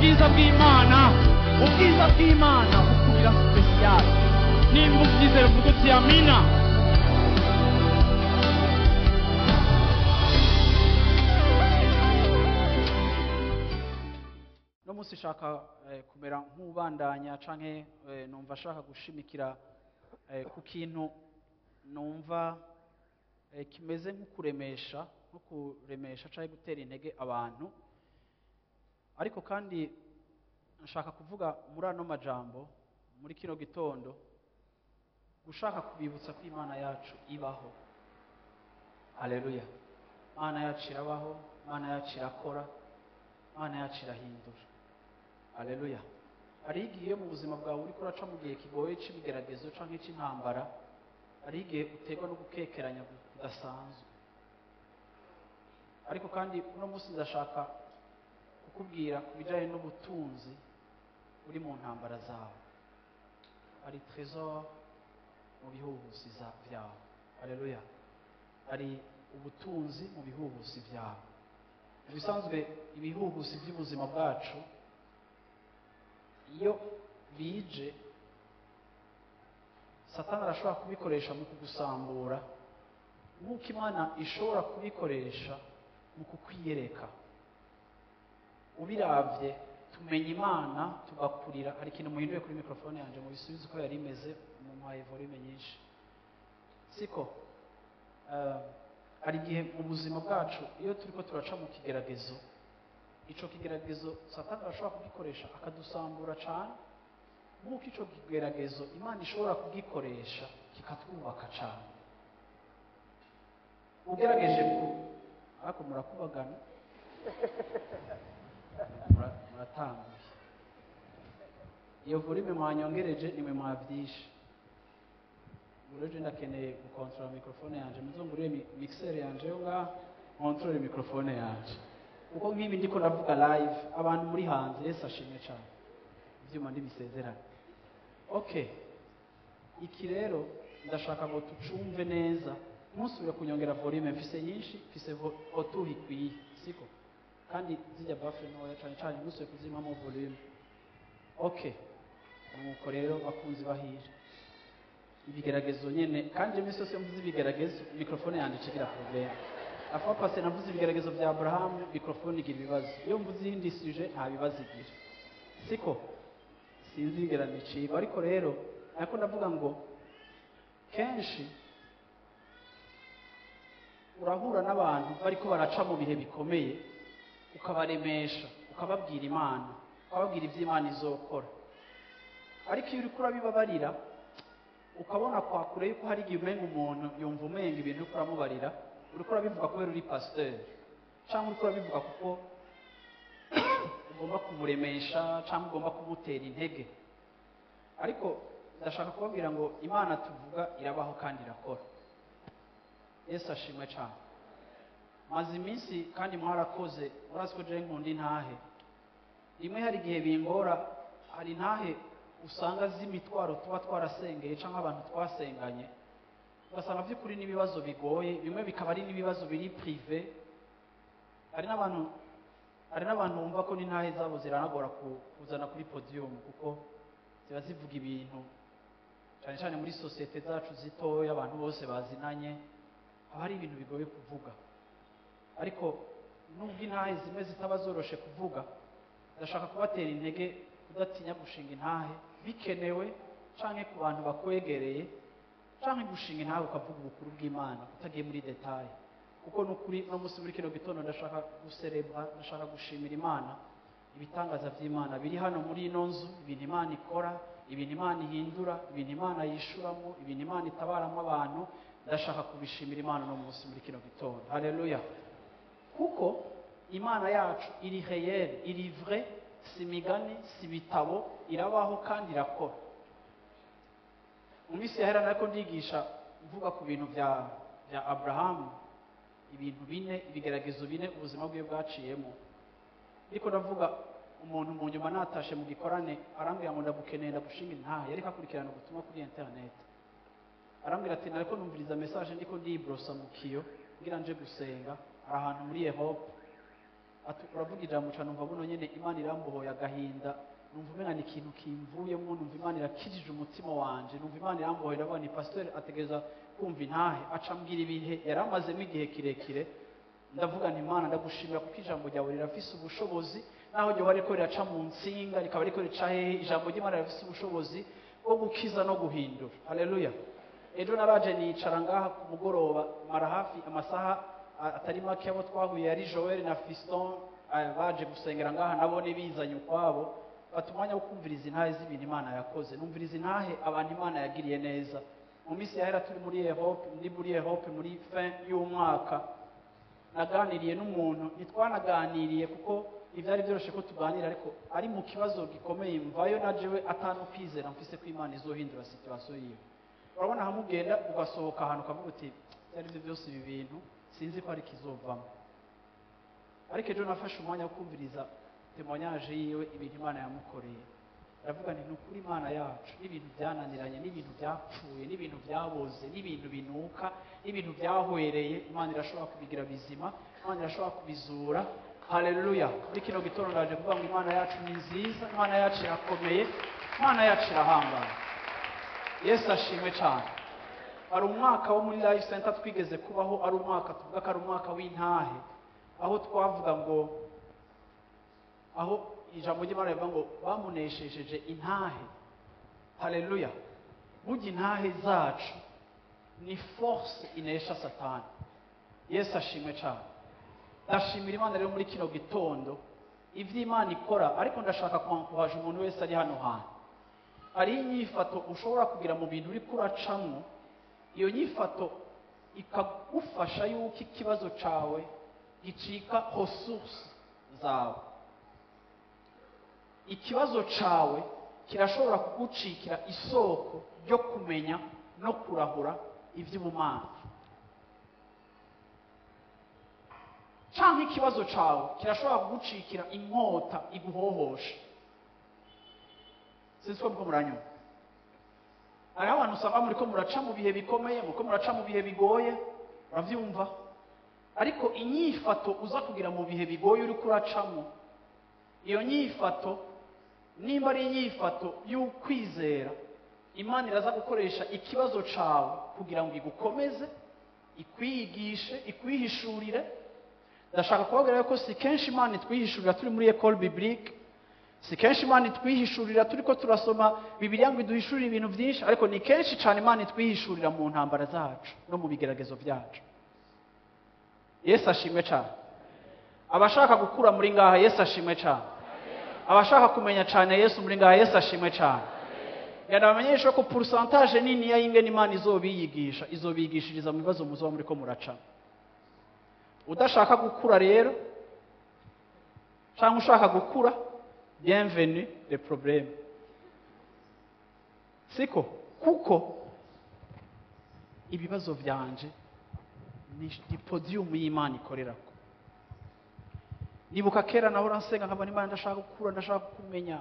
Ubwiza bw'Imana, Ubwiza bw'Imana bukugira special. Nimba ubyizera uvuga uti amina. No munsi shaka kumera nk'ubandanya canke numva ashaka gushimikira ku kintu numva kimeze nk'ukuremesha, nko kuremesha canke gutera intege abantu. Ariko kandi nshaka kuvuga muri ano majambo muri kino gitondo, gushaka kubibutsa ko Imana yacu ibaho. Haleluya. Imana yacu irabaho, Imana yacu irakora, Imana yacu irahindura. Haleluya. Hari igihe iyo mu buzima bwawe uriko uraca mu gihe kigoye c'ibigeragezo canke c'intambara, hari igihe uterwa no gukekeranya kudasanzwe. Ariko kandi uno munsi ndashaka kukubwira ku bijanye n'ubutunzi uri mu ntambara zawe. Hari trésor mu bihuhusi vyawe. Haleluya. Hari ubutunzi mu bihuhusi vyawe. Mu bisanzwe ibihuhusi by'ubuzima bwacu iyo bije, Satani arashobora kubikoresha mu kugusambura, nk'uko Imana ishobora kubikoresha mu kukwiyereka. Ubiravye tumenya Imana tugakurira. Hari ikintu muhinduye kuri microphone yanje mu bisubizo uko yari imeze, mumpaye volume nyinshi. Siko hari igihe mu buzima bwacu iyo turiko turaca mu kigeragezo, ico kigeragezo Satani arashobora kugikoresha akadusambura cane, nk'uko ico kigeragezo Imana ishobora kugikoresha kikatwubaka cane. Ugerageje ku ariko murakubagana, muratanguye. Iyo volume mwanyongereje nimwe mwavyishe. Ureje ndakeneye gukontrola microphone yanje, muzongurire mixer yanje yo ngaha nkontrole microphone yanje. Kuko nk'ibi ndiko ndavuga live, abantu muri hanze, Yesu ashimwe cyane. Ivyuma ndibisezerana. Okay. Iki rero ndashaka ngo tucumve neza. Ntusubire kunyongera volume, mfise nyinshi, mfise otuhi ikwiye, siko? Kandi zijya baffe ntoya cyane cyane ntusubire kuzimamo volume. Okay. Nuko rero bakunzi bahira ibigeragezo nyene, kandi imisi yose mvuze ibigeragezo microphone yanje ikigira problème. Afa passe navuze ibigeragezo bya Abraham, microphone igira ibibazo. Iyo mvuze iyindi sujet nta bibazo igira, siko? Sinzigera niciba. Ariko rero nako ndavuga ngo kenshi urahura n'abantu bariko baraca mu bihe bikomeye, ukabaremesha, ukababwira Imana, ukababwira ivyo Imana izokora. Ariko iyo uriko urabibabarira, ukabona kwa kure yuko hari igihe umenga umuntu yumva umenga ibintu uriko uramubarira, uriko urabivuga kubera uri pasteur, canke uriko urabivuga kuko ugomba kumuremesha canke ugomba kumutera intege. Ariko ndashaka kubabwira ngo Imana tuvuga irabaho kandi irakora. Yesu ashimwe cyane. Maze iminsi kandi mwarakoze, murazi ko je nkunda intahe. Rimwe hari igihe bingora, hari intahe usanga z'imitwaro tuba twarasengeye canke abantu twasenganye, ugasanga by'ukuri n'ibibazo bigoye, bimwe bikaba ari n'ibibazo biri privé. Hari n'abantu bumva ko n'intahe zabo ziranagora kuzana kuri podium, kuko ziba zivuga ibintu cyane cyane muri societe zacu zitoya, abantu bose bazinanye, haba hari ibintu bigoye kuvuga. Ariko nubwo intahe zimwe zitaba zoroshe kuvuga, ndashaka kubatera intege kudatinya gushinga intahe bikenewe, canke ku bantu bakwegereye, canke gushinga intahe ukavuga ubukuru bw'Imana utagiye muri detail. Kuko nukuri no musi muri kino gitondo ndashaka guserebra, ndashaka gushimira Imana ibitangaza vy'Imana biri hano muri ino nzu, ibintu Imana ikora, ibintu Imana ihindura, ibintu Imana yishuramo, ibintu Imana itabaramo abantu. Ndashaka kubishimira Imana no musi muri kino gitondo. Haleluya. Kuko Imana yacu iri réel, iri vrai, si imigani, si ibitabo, irabaho kandi irakora. Mu minsi yahera nariko ndigisha mvuga ku bintu bya Abraham, ibintu bine, ibigeragezo bine ubuzima bwiwe bwaciyemo. Ndiko ndavuga umuntu mu nyuma natashe mu gikorane arambwira ngo ndagukeneye, ndagushinga intahe. Yariko akurikirana ubutumwa kuri internet, arambwira ati nariko numviriza message ndiko ndibrosa mu kiyo ngira nje gusenga, ari ahantu muri Europe. Ati uravuga ijambo cyane, numva buno nyene Imana irambohoye agahinda, numva umenga ni ikintu kimvuyemo, numva Imana irakijije umutima wanje, numva Imana irambohoye. Ndavuga ni pasteur ategereza kumva intahe. Aca ambwira ibihe yari amazemo igihe kirekire. Ndavuga nti: "Imana, ndagushimira kuko ijambo ryawe rirafise ubushobozi, naho ryoba riko riraca mu nsinga, rikaba riko rica hehe, ijambo ry'Imana rirafise ubushobozi bwo gukiza no guhindura." Haleluya! Ejo naraje nicara ngaha ku mugoroba, mara hafi amasaha atari make. Abo twahuye yari Joel na Fiston, baje gusengera ngaha, nabo bizanye ukwabo. Fata umwanya wo kumviriza intahe z'ibintu Imana yakoze, numviriza intahe abantu Imana yagiriye neza. Mu minsi yahera turi muri Europe, ndi muri Europe muri fin y'umwaka, naganiriye n'umuntu. Ntitwanaganiriye kuko ibyari byoroshye ko tuganira, ariko ari mu kibazo gikomeye. Mvayo na jewe atanu kwizera mfise ko Imana izohindura situation yiwe. Urabona hamwe ugenda ugasohoka ahantu ukavuga uti: "Ibyo ari byo byose, ibi bintu sinzi ko ari kizovamo." Ariko ejo nafashe umwanya wo kumviriza témoignage yiwe, ibintu Imana yamukoreye. Ndavuga nti: "Ni ukuri, Imana yacu, n'ibintu byananiranye, n'ibintu byapfuye, n'ibintu byaboze, n'ibintu binuka, n'ibintu byahwereye, Imana irashobora kubigira bizima, Imana irashobora kubizura." Haleluya! Muri kino gitondo ndaje kuvuga ngo Imana yacu ni nziza, Imana yacu irakomeye, Imana yacu irahambaye. Yesu ashimwe cyane. Hari umwaka wo muri Life Center twigeze kubaho, ari umwaka tuvuga ko ari umwaka w'intahe, aho twavuga ngo, aho ijambo ry'Imana rivuga ngo bamuneshesheje intahe. Haleluya! Burya intahe zacu ni force inesha Satani. Yesu ashimwe cyane. Ndashimira Imana rero muri kino gitondo ibyo Imana ikora. Ariko ndashaka kwankuhaje umuntu wese ari hano hantu, hariho inyifato ushobora kugira mu bintu uriko uracamwo, iyo nyifato ikagufasha yuko ikibazo cawe gicika ressource zawe. Ikibazo cawe kirashobora kugucikira isoko ryo kumenya no kurahura iby'ubumana, canke ikibazo cawe kirashobora kugucikira inkota iguhohosha. Sinzi ko muriko muranyumva. Hariho abantu usanga muriko muraca mu bihe bikomeye, muriko muraca mu bihe bigoye, uravyumva, ariko inyifato uza kugira mu bihe bigoye uriko uracamo, iyo nyifato nimba ari inyifato y'ukwizera, Imana iraza gukoresha ikibazo cawe kugira ngo igukomeze, ikwigishe, ikwihishurire. Ndashaka kubabwira ko si kenshi Imana itwihishurira turi muri école biblique, si kenshi Imana itwihishurira turiko turasoma Bibiliya ngo iduhishurire ibintu byinshi, ariko ni kenshi cyane Imana itwihishurira mu ntambara zacu no mu bigeragezo byacu. Yesu ashimwe cyane. Abashaka gukura muri ngaha, Yesu ashimwe cyane. Abashaka kumenya cyane Yesu muri ngaha, Yesu ashimwe cyane. Yabamenyesha ko pourcentage nini ya ingene Imana izobiyigisha, izobigishiriza mu bibazo muzoba muriko muraca. Udashaka gukura rero cyangwa ushaka gukura, bienvenue les problèmes, siko? Kuko ibibazo vyanje ni podium y'Imana ikorerako. Nibuka kera nahora nsenga nkabona: "Imana, ndashaka gukura, ndashaka kumenya."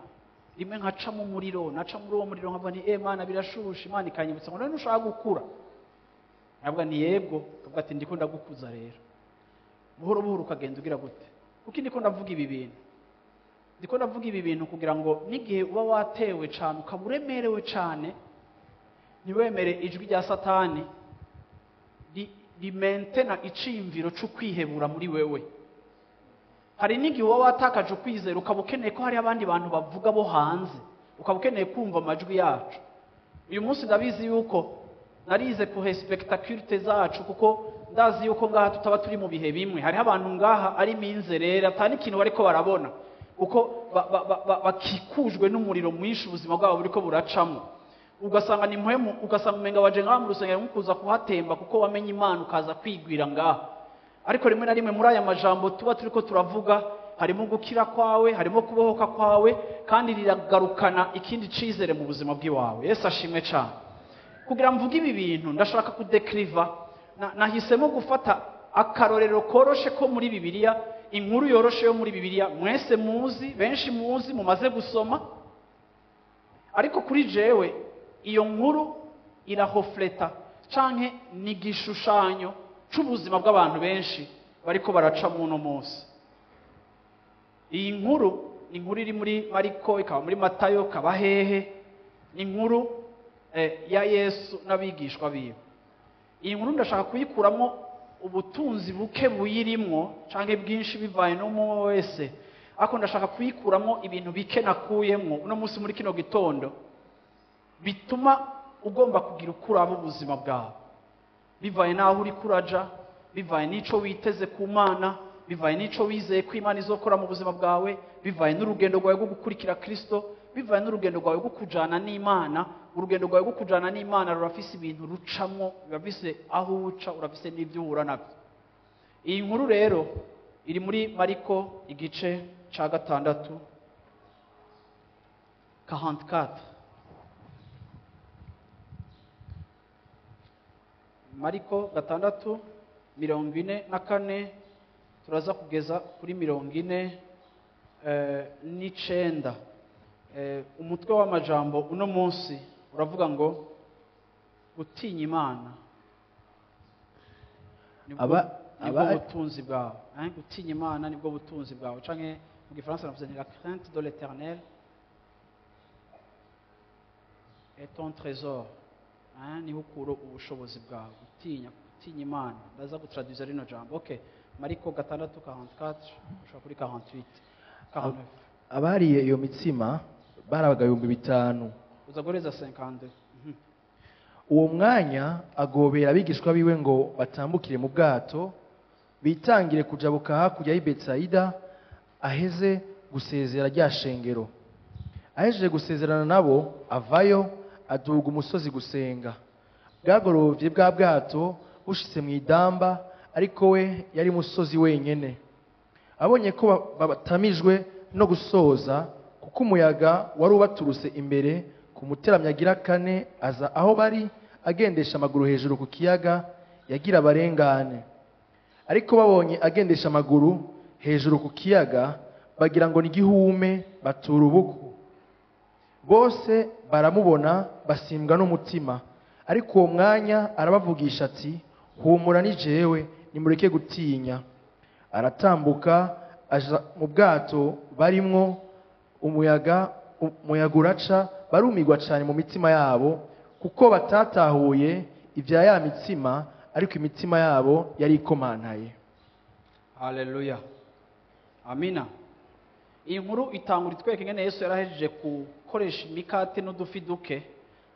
Rimwe nkaca mu muriro, naca muri uwo muriro nkavuga nti: "Eh, Mana, birashushe." Imana ikanyibutsa ngo: "None ushaka gukura?" Nkavuga ni yego. Kavuga ati: "Ndiko ndagukuza rero buhoro buhoro." Ukagenda ugira gute? Kuko ndiko ndavuga ibi bintu, ndiko ndavuga ibi bintu kugira ngo n'igihe uba watewe cyane, ukaba uremerewe cyane, ntiwemere ijwi rya Satani rimentena iciyumviro c'ukwihebura muri wewe. Hari n'igihe uba watakaje ukwizera, ukaba ukeneye ko hari abandi bantu bavuga bo hanze, ukaba ukeneye kumva amajwi yacu. Uyu munsi ndabizi yuko narize kurespekta culte zacu, kuko ndazi yuko ngaha tutaba turi mu bihe bimwe. Hariho abantu ngaha ari minzerere, atari ikintu bariko barabona, kuko bakikujwe n'umuriro mwinshi ubuzima bwabo buriko buracamo. Ugasanga ni mpwemu, ugasanga umenga waje ngaha mu rusengero nkukuza kuhatemba, kuko wamenye Imana ukaza kwigwira ngaha. Ariko rimwe na rimwe muri aya majambo tuba turiko turavuga harimo gukira kwawe, harimo kubohoka kwawe, kandi riragarukana ikindi cizere mu buzima bw'iwawe. Yesu ashimwe cyane. Kugira mvuge ibi bintu, ndashaka kudekiriva, nahisemo gufata akarorero koroshe ko muri Bibiliya, inkuru yoroshe yo muri Bibiliya mwese muzi, benshi muzi, mumaze gusoma. Ariko kuri jewe iyo nkuru irahofleta canke ni igishushanyo c'ubuzima bw'abantu benshi bariko baraca muno munsi. Iyi nkuru ni inkuru iri muri Mariko, ikaba muri Matayo, ikaba hehe. Ni inkuru ya Yesu n'abigishwa biwe. Iyi nkuru ndashaka kuyikuramo ubutunzi buke buyirimwo canke bwinshi bivaye n'umwe wese, ariko ndashaka kuyikuramo ibintu bike nakuyemwo uno munsi muri kino gitondo, bituma ugomba kugira uko uraba ubuzima bwawe, bivaye n'aho uriko uraja, bivaye n'ico witeze ku Mana, bivaye n'ico wizeye ko Imana izokora mu buzima bwawe, bivaye n'urugendo rwawe rwo gukurikira Kristo, bivaye n'urugendo rwawe rwo kujana n'Imana. Urugendo rwawe rwo kujana n'Imana rurafise ibintu rucamwo, rurafise aho uca, urafise n'ibyo uhura nabyo. Iyi nkuru rero iri muri Mariko igice ca 6 44. Mariko 6 44 turaza kugeza kuri 49. Umutwe w'amajambo uno munsi uravuga ngo gutinya Imana nibwo butunzi bwawe. Gutinya Imana nibwo butunzi bwawe, canke mu gifaransa navuze nti la crainte de l'Éternel est ton trésor. Niho ukura ubushobozi bwawe. Gutinya Imana. Ndaza gutraduza rino jambo. Okay, Mariko 6:44 gushika kuri 48 49. Abariye iyo mitsima barabaga 5,000. Uzagoreza 52. Uwo mwanya agobera abigishwa biwe ngo batambukire mu bwato, bitangire kujabuka hakurya y'i Betsaida, aheze gusezera rya shengero. Ahejeje gusezerana nabo avayo aduga umusozi gusenga. Bwagorovye bwa bwato bushitse mu idamba, ariko we yari musozi wenyene. Abonye ko batamijwe no gusoza, kuko umuyaga wari ubaturutse imbere, ku muteramyi agira kane aza aho bari, agendesha amaguru hejuru ku kiyaga, yagira abarengane. Ariko babonye agendesha amaguru hejuru ku kiyaga, bagira ngo ni igihume, batura ubuku. Bose baramubona basimbwa n'umutima. Ariko uwo mwanya arabavugisha ati: humura ni jewe, nimureke gutinya. Aratambuka aja mu bwato barimwo, umuyaga uraca, barumirwa cyane mu mitima yabo, kuko batatahuye ibya ya mitsima, ariko imitima yabo yari ikomantaye. Haleluya, amina. Iyi nkuru itangura itwereka ingene Yesu yarahejeje gukoresha imikate n'udufi duke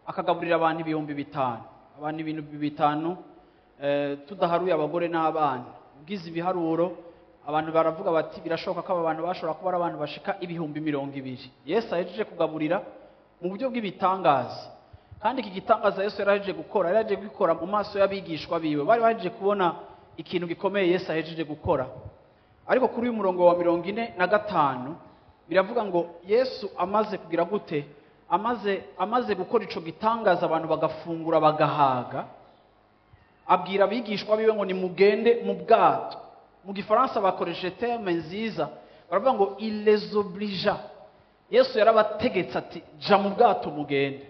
akagaburira abantu 5,000. Abantu 5,000, tudaharuye abagore n'abana. Ubwiza ibiharuro, abantu baravuga bati birashoboka ko aba bantu bashobora kuba ari abantu bashika 20,000. Yesu ahejeje kugaburira mu buryo bw'ibitangaza. Kandi iki gitangaza Yesu yarahejeje gukora, yarahejeje gukora mu maso y'abigishwa biwe. Bari bahejeje kubona ikintu gikomeye Yesu ahejeje gukora. Ariko kuri uyu murongo wa 45 biravuga ngo Yesu amaze kugira gute? Amaze gukora ico gitangaza abantu bagafungura bagahaga, abwira abigishwa biwe ngo nimugende mu bwato. Mu gifaransa bakoresheje terme nziza, baravuga ngo il les obligea. Yesu yarabategetse ati ja mu bwato mugende,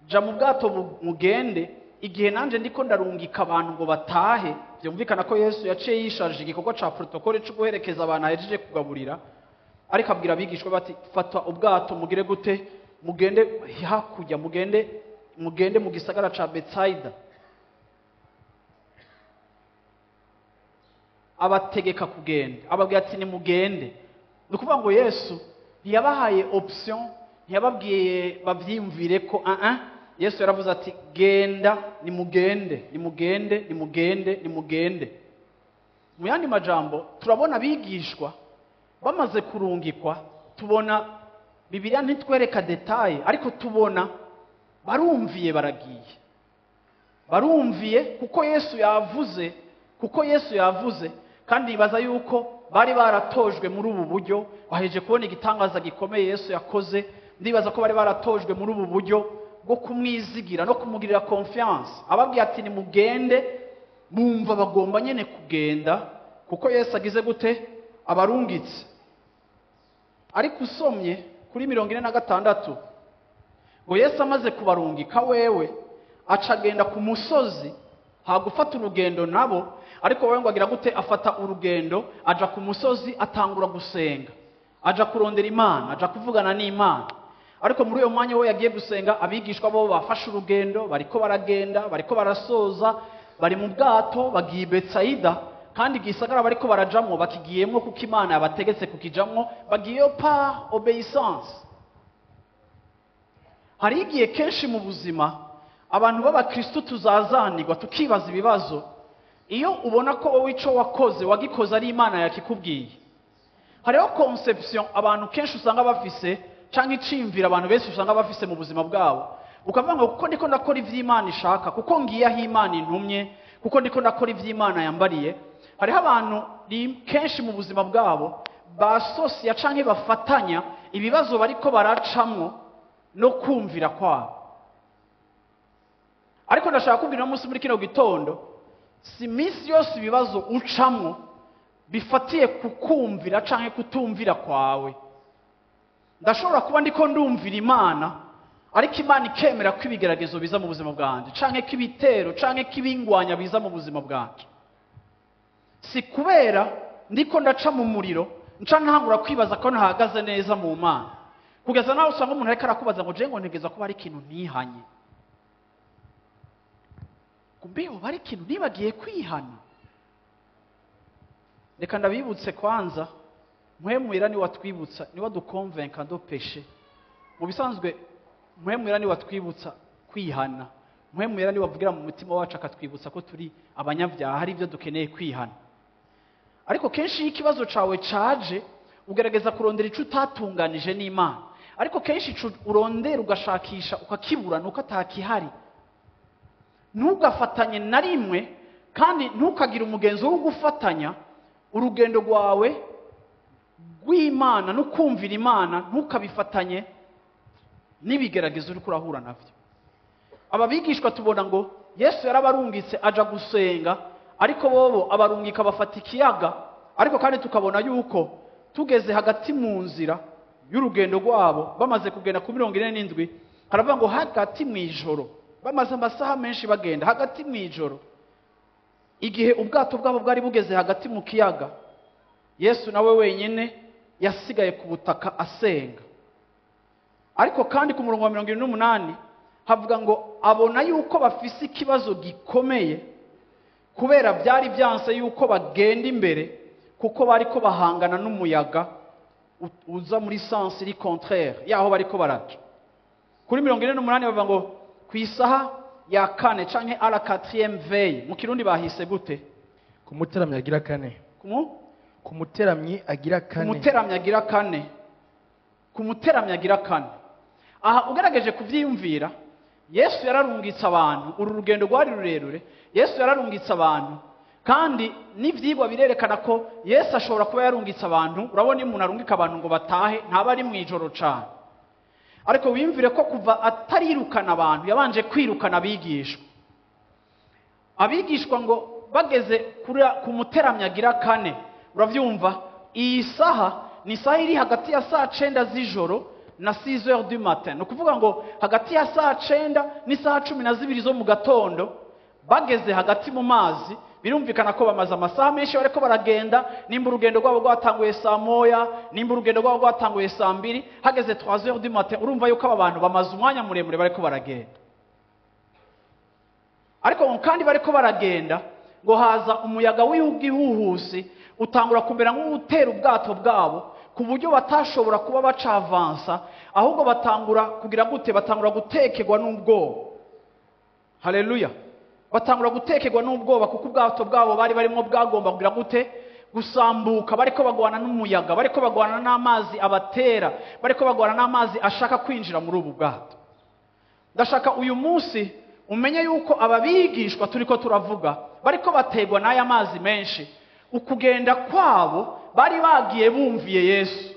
ja mu bwato mugende, igihe nanje ndiko ndarungika abantu ngo batahe. Byumvikana ko Yesu yaciye yisharije igikorwa ca protocole cyo guherekeza abantu ahejeje kugaburira, ariko abwira abigishwa bati fata ubwato mugire gute, mugende hakurya, mugende mu gisagara ca Betsaida. Abategeka kugenda, ababwira ati nimugende. Ni ukuvuga ngo Yesu ntiyabahaye option, ntiyababwiye bavyiyumvire ko Yesu yaravuze ati genda, nimugende, nimugende, nimugende, nimugende. Mu yandi majambo turabona abigishwa bamaze kurungikwa, tubona Bibiliya ntitwereka detail, ariko tubona barumviye, baragiye. Barumviye kuko Yesu yavuze, kuko Yesu yavuze. Kandi ibaza yuko bari baratojwe muri ubu buryo, baheje kubona igitangaza gikomeye Yesu yakoze. Ndibaza ko bari baratojwe muri ubu buryo bwo kumwizigira no kumugirira confiance. Ababwiye ati nimugende, bumva bagomba nyene kugenda kuko Yesu agize gute? Abarungitse. Ariko usomye kuri 46 ngo Yesu amaze kubarungika wewe acagenda ku musozi, hagufata urugendo nabo, ariko wewe ngo agira gute? Afata urugendo aja ku musozi atangura gusenga. Aja kurondera Imana, aja kuvugana n'Imana. Ariko muri uyo mwanya we yagiye gusenga, abigishwa bo bafashe urugendo, bariko baragenda, bariko barasoza, bari mu bwato bagiye Betsayida, kandi igisagara bariko barajamwo bakigiyemwo kuko Imana yabategetse kukijamwo, bagiyeyo par obéissance. Hari igihe kenshi mu buzima abantu b'abakristo tuzazanirwa tukibaza ibibazo. Iyo ubona ko wowe ico wakoze wagikoze ari Imana yakikubwiye, hariho conception abantu kenshi usanga bafise, canke iciyumviro abantu benshi usanga bafise mu buzima bwabo, ukavuga ngo kuko ndiko ndakora ivy'Imana ishaka, kuko ngiye aho Imana intumye, kuko ndiko ndakora ivy'Imana yambariye. Hariho abantu kenshi mu buzima bwabo basosiya canke bafatanya ibibazo bariko baracamwo no kumvira kwabo. Ariko ndashaka kubwira umunsi muri kino gitondo, si iminsi yose ibibazo ucamwo bifatiye ku kumvira canke kutumvira kwawe. Ndashobora kuba ndiko ndumvira Imana, ariko Imana ikemera ko ibigeragezo biza mu buzima bwanje, canke ko ibitero canke ko ibingwanya biza mu buzima bwanje. Si kubera ndiko ndaca mu muriro nca ntangura kwibaza ko ntahagaze neza mu Mana, kugeza naho usanga umuntu ariko arakubaza ngo je ngo ntegeza kuba ari ikintu ntihanye, kumbe yoba ari ikintu nibagiye kwihana. Reka ndabibutse kwanza, Mpwemu ni watwibutsa, ni wadukonvenka do péché. Mu bisanzwe Mpwemu ni watwibutsa kwihana, Mpwemu ni wavugira mu mutima wacu akatwibutsa ko turi abanyabyaha, hari ibyo dukeneye kwihana. Ariko kenshi iyo ikibazo cawe caje, ugerageza kurondera ico utatunganije n'Imana, ariko kenshi ico urondera ugashakisha ukakibura nuko atakihari. Ntugafatanye na rimwe, kandi ntukagire umugenzo wo gufatanya urugendo rwawe rw'Imana no kumvira Imana, ntukabifatanye n'ibigeragezo uriko urahura navyo. Aba bigishwa tubona ngo Yesu yarabarungitse aja gusenga, ariko bobo abarungika bafata ikiyaga. Ariko kandi tukabona yuko tugeze hagati mu nzira y'urugendo rwabo, bamaze kugenda ku 47, haravuga ngo hagati mu ijoro, bamaze amasaha menshi bagenda, hagati mu ijoro, igihe ubwato bwabo bwari bugeze hagati mu kiyaga, Yesu nawe wenyine yasigaye ku butaka asenga. Ariko kandi ku murongo wa 78 havuga ngo abona yuko bafise ikibazo gikomeye, kubera byari byanse yuko bagenda imbere, kuko bariko bahangana n'umuyaga uza muri sens iri contraire yaho bariko baraca. Kuri 48 bavuga ngo ku isaha ya kane canke à la quatrième veille, mu Kirundi bahise gute? Ku muteramyi agira kane. Ku muteramyi agira kane. Ku muteramyi agira kane. Ku muteramyi agira kane. Aha ugerageje kuvyiyumvira, Yesu yararungitse abantu, uru rugendo rwari rurerure, Yesu yararungitse abantu, kandi n'ivyigwa birerekana ko Yesu ashobora kuba yarungitse abantu. Urabona iyo umuntu arungika abantu ngo batahe, ntaba ari mu ijoro cane. Ariko wiyumvire ko kuva atarirukana abantu, yabanje kwirukana abigishwa. Abigishwa ngo bageze ku muteramyi agira kane, uravyumva, iyi saha ni isaha iri hagati ya saa 9 z'ijoro na 6 heures du matin. Ni ukuvuga ngo hagati ya saa 9 n'isaha 12 zo mu gatondo, bageze hagati mu mazi. Birumvikana ko bamaze amasaha menshi bariko baragenda. Nimba urugendo rwabo rwatanguye saa 1, nimba urugendo rwabo rwatanguye saa 2, hageze 3 heures du matin, urumva yuko aba bantu bamaze umwanya muremure bariko baragenda. Ariko kandi bariko baragenda, ngo haza umuyaga w'igihuhusi utangura kumera nk'utera ubwato bwabo, ku buryo batashobora kuba bacavansa, ahubwo batangura kugira gute? Batangura gutekerwa n'ubwoba. Haleluya. Batangura gutekerwa n'ubwoba, kuko ubwato bwabo bari barimo bwagomba kugira gute? Gusambuka. Bariko bagwana n'umuyaga, bariko bagwana n'amazi abatera, bariko bagwana n'amazi ashaka kwinjira muri ubu bwato. Ndashaka uyu munsi umenye yuko ababigishwa turiko turavuga bariko bategwa n'aya mazi menshi. Ukugenda kwabo bari bagiye bumviye Yesu.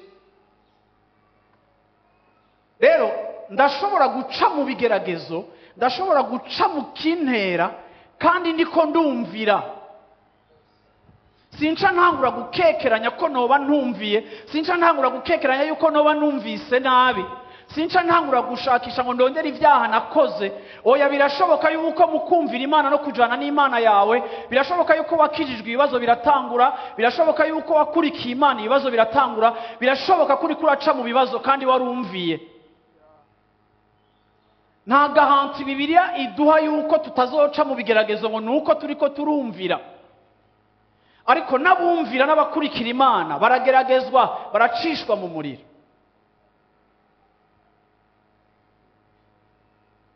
Rero ndashobora guca mu bigeragezo, ndashobora guca mu kintera, kandi ndiko ndumvira. Sinca ntangura gukekeranya ko noba ntumviye, sinca ntangura gukekeranya yuko noba numvise nabi, Sinca ntangura gushakisha ngo ndondere ibyaha nakoze. Oya, birashoboka yuko mu kumvira Imana no kujana n'Imana yawe, birashoboka yuko wakijijwe ibibazo biratangura, birashoboka yuko wakurikiye Imana ibibazo biratangura, birashoboka ko uriko uraca mu bibazo kandi warumviye. Nta gahanti Bibiliya iduha yuko tutazoca mu bigeragezo ngo nuko turiko turumvira. Ariko n'abumvira n'abakurikira Imana barageragezwa, baracishwa mu muriro.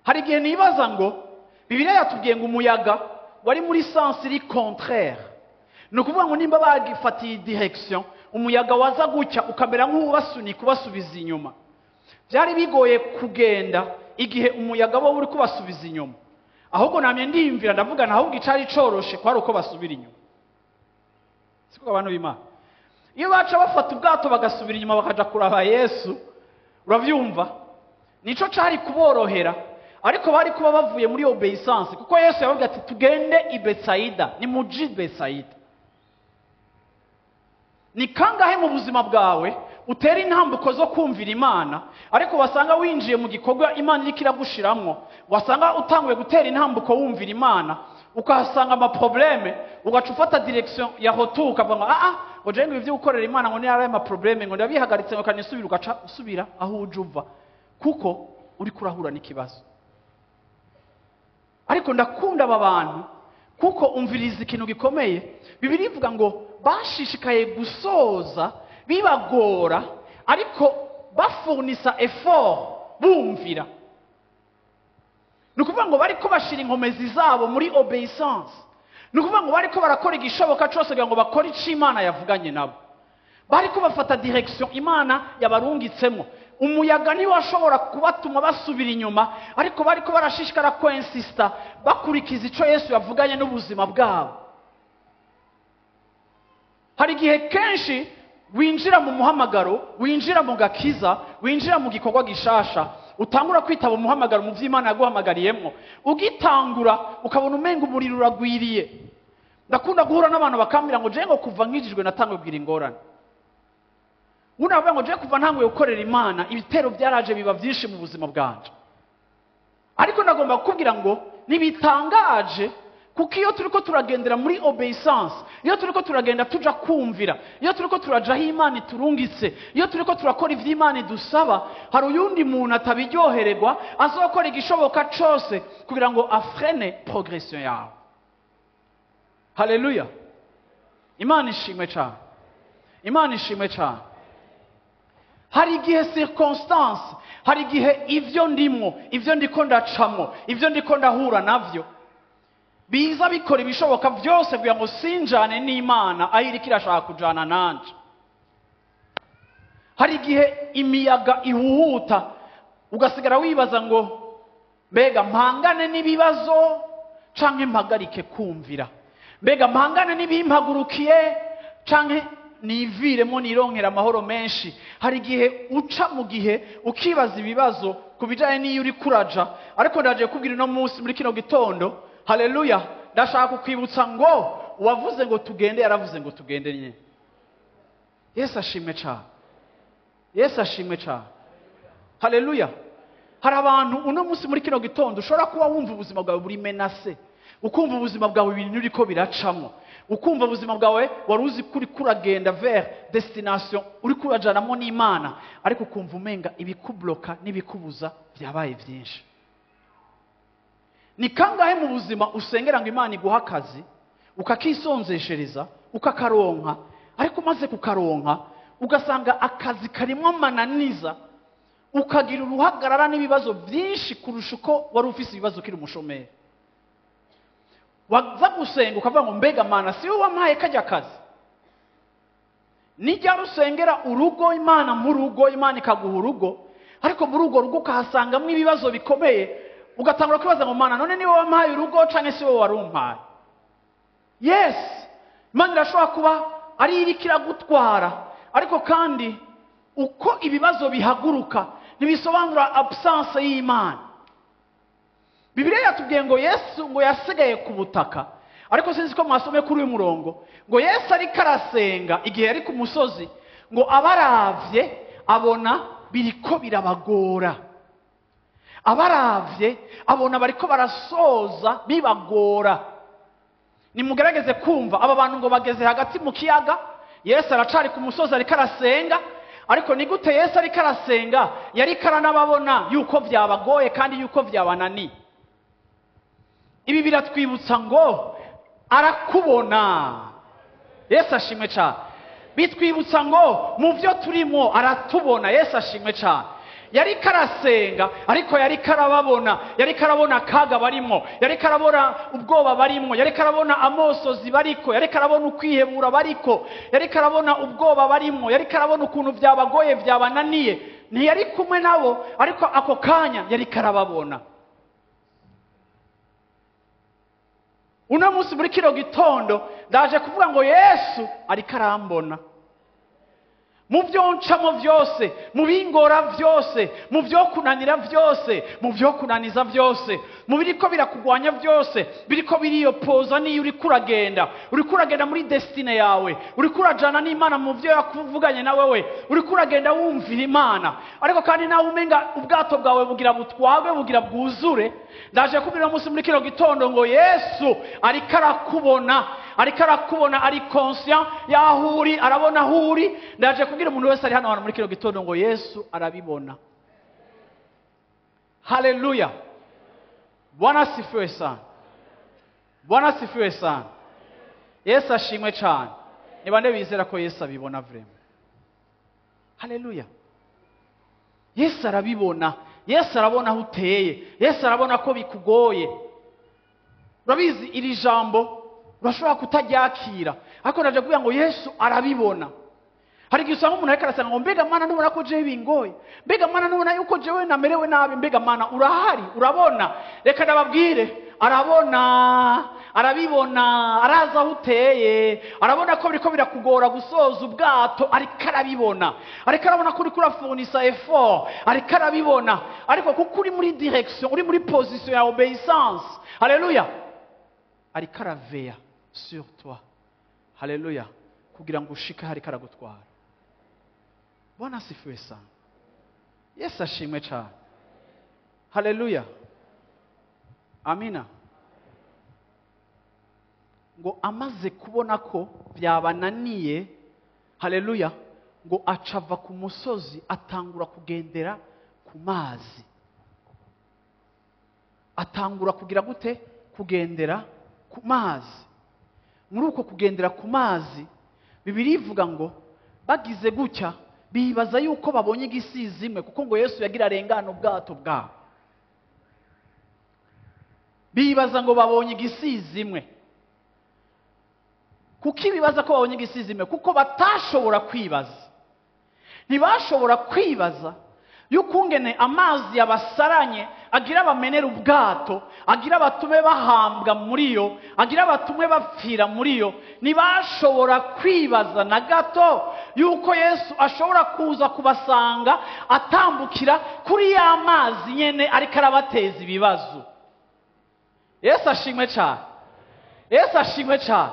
Hari igihe nibaza ngo Bibiliya yatubwiye ngo umuyaga wari muri sens iri contraire. Ni ukuvuga ngo nimba bagifatiye direction, umuyaga waza gutya ukamera nk'uwubasunika ubasubiza inyuma. Byari bigoye kugenda igihe umuyaga wo uri kubasubiza inyuma. Ahubwo namye ndiyumvira ndavuga na ahubwo icari coroshe kwari uko basubira inyuma. Siko abantu b'Imana. Iyo baca bafata ubwato bagasubira inyuma bakaja kuraba Yesu, uravyumva? Nico cari kuborohera. Ariko bari kuba bavuye muri obeissance, kuko Yesu yavuga ati tugende i Betsaida, ni muji Betsaida. Ni kangahe mu buzima bwawe utera intambuko zo kumvira Imana, ariko wasanga winjiye mu gikorwa Imana iriko iragushiramwo, wasanga utanguye gutera intambuko wumvira Imana, ukahasanga ama probleme, ugaca ufata direction ya retour ukavuga ngo ngo je ngo ivyo gukorera Imana ngo ni ari ama probleme, ngo ndabihagaritse ngo kanisubira, ugaca usubira aho uje uva, kuko uri kurahura n'ikibazo. Ariko ndakunda aba bantu kuko umviriza ikintu gikomeye. Bibiliya ivuga ngo bashishikaye gusoza bibagora, ariko bafurnisa effort bumvira. Ni ukuvuga ngo bariko bashira inkomezi zabo muri obeissance. Ni ukuvuga ngo bariko barakora igishoboka cose kugira ngo bakore ico Imana yavuganye nabo. Bariko bafata direction Imana yabarungitsemo. Umuyaga ntiwashobora kubatuma basubira inyuma, ariko bariko barashishikara kwensista bakurikiza ico Yesu yavuganye n'ubuzima bwabo. Hari igihe kenshi winjira mu muhamagaro, winjira mu gakiza, winjira mu gikorwa gishasha, utangura kwitaba umuhamagaro mu vy'Imana yaguhamagariyemwo, ugitangura ukabona umenga umuriro uragwiriye. Ndakunda guhura n'abantu bakambwira ngo je ngo kuva nkijijwe natanguye kugira ingorane. Ubundi baravuga ngo je kuva ntanguye gukorera Imana ibitero byaraje biba byinshi mu buzima bwanje. Ariko ndagomba kukubwira ngo nibitangaje, kuko iyo turiko turagendera muri obeissance, iyo turiko turagenda tuja kumvira, iyo turiko turaja aho Imana iturungitse, iyo turiko turakora ivyo Imana idusaba, hari uyundi muntu atabiryohererwa azokora igishoboka cose kugira ngo afrene progression yawe. Haleluya. Imana ishimwe cyane. Imana ishimwe cyane. Hari igihe circonstance, hari igihe ivyo ndimwo, ivyo ndiko ndacamwo, ivyo ndiko ndahura navyo biza bikora ibishoboka byose kugira ngo sinjane n'Imana aho iriko irashaka kujana nanje. Hari igihe imiyaga ihuhuta ugasigara wibaza ngo mbega mpangane n'ibibazo canke mpagarike kumvira, mbega mpangane n'ibimpagurukiye canke niviremo nironkera amahoro menshi. Hari igihe uca mu gihe ukibaza ibibazo ku bijanye n'iyo uri kuraja, ariko ndaje kubwira uno munsi muri kino gitondo, haleluya, ndashaka kukwibutsa ngo uwavuze ngo tugende yaravuze ngo tugende nyine. Yesu ashimwe cyane. Yesu ashimwe cyane. Haleluya. Hari abantu uno munsi muri kino gitondo ushobora kuba wumva ubuzima bwawe buri menase, ukumva ubuzima bwawe ibintu uriko biracamo, ukumva ubuzima bwawe wari uzi ko uriko uragenda vers destination uriko urajanamo n'Imana, ariko ukumva umenga ibikubloka n'ibikubuza byabaye byinshi. Ni kangahe mu buzima usengera ngo Imana iguha akazi, ukakisonzeshereza, ukakaronka, ariko umaze kukaronka ugasanga akazi karimo amananiza, ukagira uruhagarara n'ibibazo byinshi kurusha uko wari ufise ibibazo ukiri umushomeri. Waza gusenga ukavuga ngo mbega Mana si wowe wampaye kajya kazi. Nijya usengera urugo Imana mu rugo, Imana ikaguha urugo, ariko muri urwo rugo ukahasangamwo ibibazo bikomeye, ugatangura kwibaza ngo Mana none niwe wampaye urugo canke si wowe warumpaye? Yes, Imana irashobora kuba ari iriko iragutwara, ariko kandi uko ibibazo bihaguruka ntibisobanura absence y'Imana. Bibiliya yatubwiye ngo Yesu ngo yasigaye ku butaka, ariko sinzi ko mwasomye kuri uyu murongo ngo Yesu ariko arasenga igihe yari ku musozi, ngo abaravye abona biriko birabagora. Abaravye abona bariko barasoza bibagora. Nimugerageze kumva, aba bantu ngo bageze hagati mu kiyaga, Yesu aracari ku musozi ariko arasenga. Ariko ni gute Yesu ariko arasenga yariko aranababona yuko vyabagoye kandi yuko vyabananiye? Ibi biratwibutsa ngo arakubona. Yesu ashimwe cyane. Bitwibutsa ngo mu byo turimo aratubona. Yesu ashimwe cyane. Yariko arasenga ariko yariko arababona, yariko arabona akaga barimo, yariko arabona ubwoba barimo, yariko arabona amosozi bariko, yariko arabona ukwihebura bariko, yariko arabona ubwoba barimo, yariko arabona ukuntu vyabagoye vyabananiye. Ntiyari kumwe nabo, ariko ako kanya yariko arababona. Uno munsi muri kino gitondo ndaje kuvuga ngo Yesu ariko arambona. Mu byo ncamo vyose, mu bingora vyose, mu byo kunanira vyose, mu byo kunaniza vyose, mu biriko birakugwanya vyose, biriko biriyopoza niyo uriko uragenda, uriko uragenda muri destiny yawe, uriko urajana n'Imana mu byo yakuvuganye na wewe, uriko uragenda wumvira Imana. Ariko kandi nawe umenga ubwato bwawe bugira butwagwe, bugira bwuzure. Ndaje kubwira umunsi muri kino gitondo ngo Yesu ariko arakubona, ariko arakubona, ari conscient yaho uri, arabona aho uri. Ndaje kubwira umuntu wese ari hano hantu muri kino gitondo ngo Yesu arabibona. Haleluya. Bwana asifiwe sana. Bwana asifiwe sana. Yesu ashimwe cyane. Ni bande bizera ko Yesu abibona vraiment? Haleluya. Yesu arabibona. Yesu arabona aho uteye. Yesu arabona ko bikugoye. Urabizi iri jambo urashobora kutaryakira, ariko ndaje kuvuga ngo Yesu arabibona. Hari igihe usanga umuntu ariko arasanga ngo mbega Mana ntubona ko jewe bingoye, mbega Mana ntubona yuko jewe namerewe nabi, mbega Mana urahari, urabona. Reka ndababwire, arabona, arabibona, araza aho uteye, arabona ko biriko birakugora gusoza ubwato, ariko arabibona, ariko arabona ko uriko urafunisa effort, ariko arabibona. Ariko kuko uri muri direction, uri muri position ya obéissance, haleluya, ariko araveya sur toi, haleluya, kugira ngo ushike hariko aragutwara. Bwana asifiwe sana. Yesu ashimwe cyane. Haleluya. Amina. Ngo amaze kubona ko byabananiye, haleluya, ngo acava ku musozi atangura kugendera ku mazi. Atangura kugira gute? Kugendera ku mazi. Muri uko kugendera ku mazi, Bibiliya ivuga ngo bagize gutya bibaza yuko babonye igisizi imwe, kuko ngo Yesu yagira arengana ubwato bwabo. Bibaza ngo babonye igisizi imwe. Kuko ibibaza ko babonye igisizi imwe, kuko batashobora kwibaza. Ntibashobora kwibaza yukungene amazi yabasaranye agira bamenera ubwato, agira batume bahambwa muri yo, agira batume bapfira muri yo. Ntibashobora kwibaza na gato yuko Yesu ashobora kuza kubasanga atambukira kuri ya mazi nyene ariko arabateza ibibazo. Yesu ashimwe cyane. Yesu ashimwe cyane.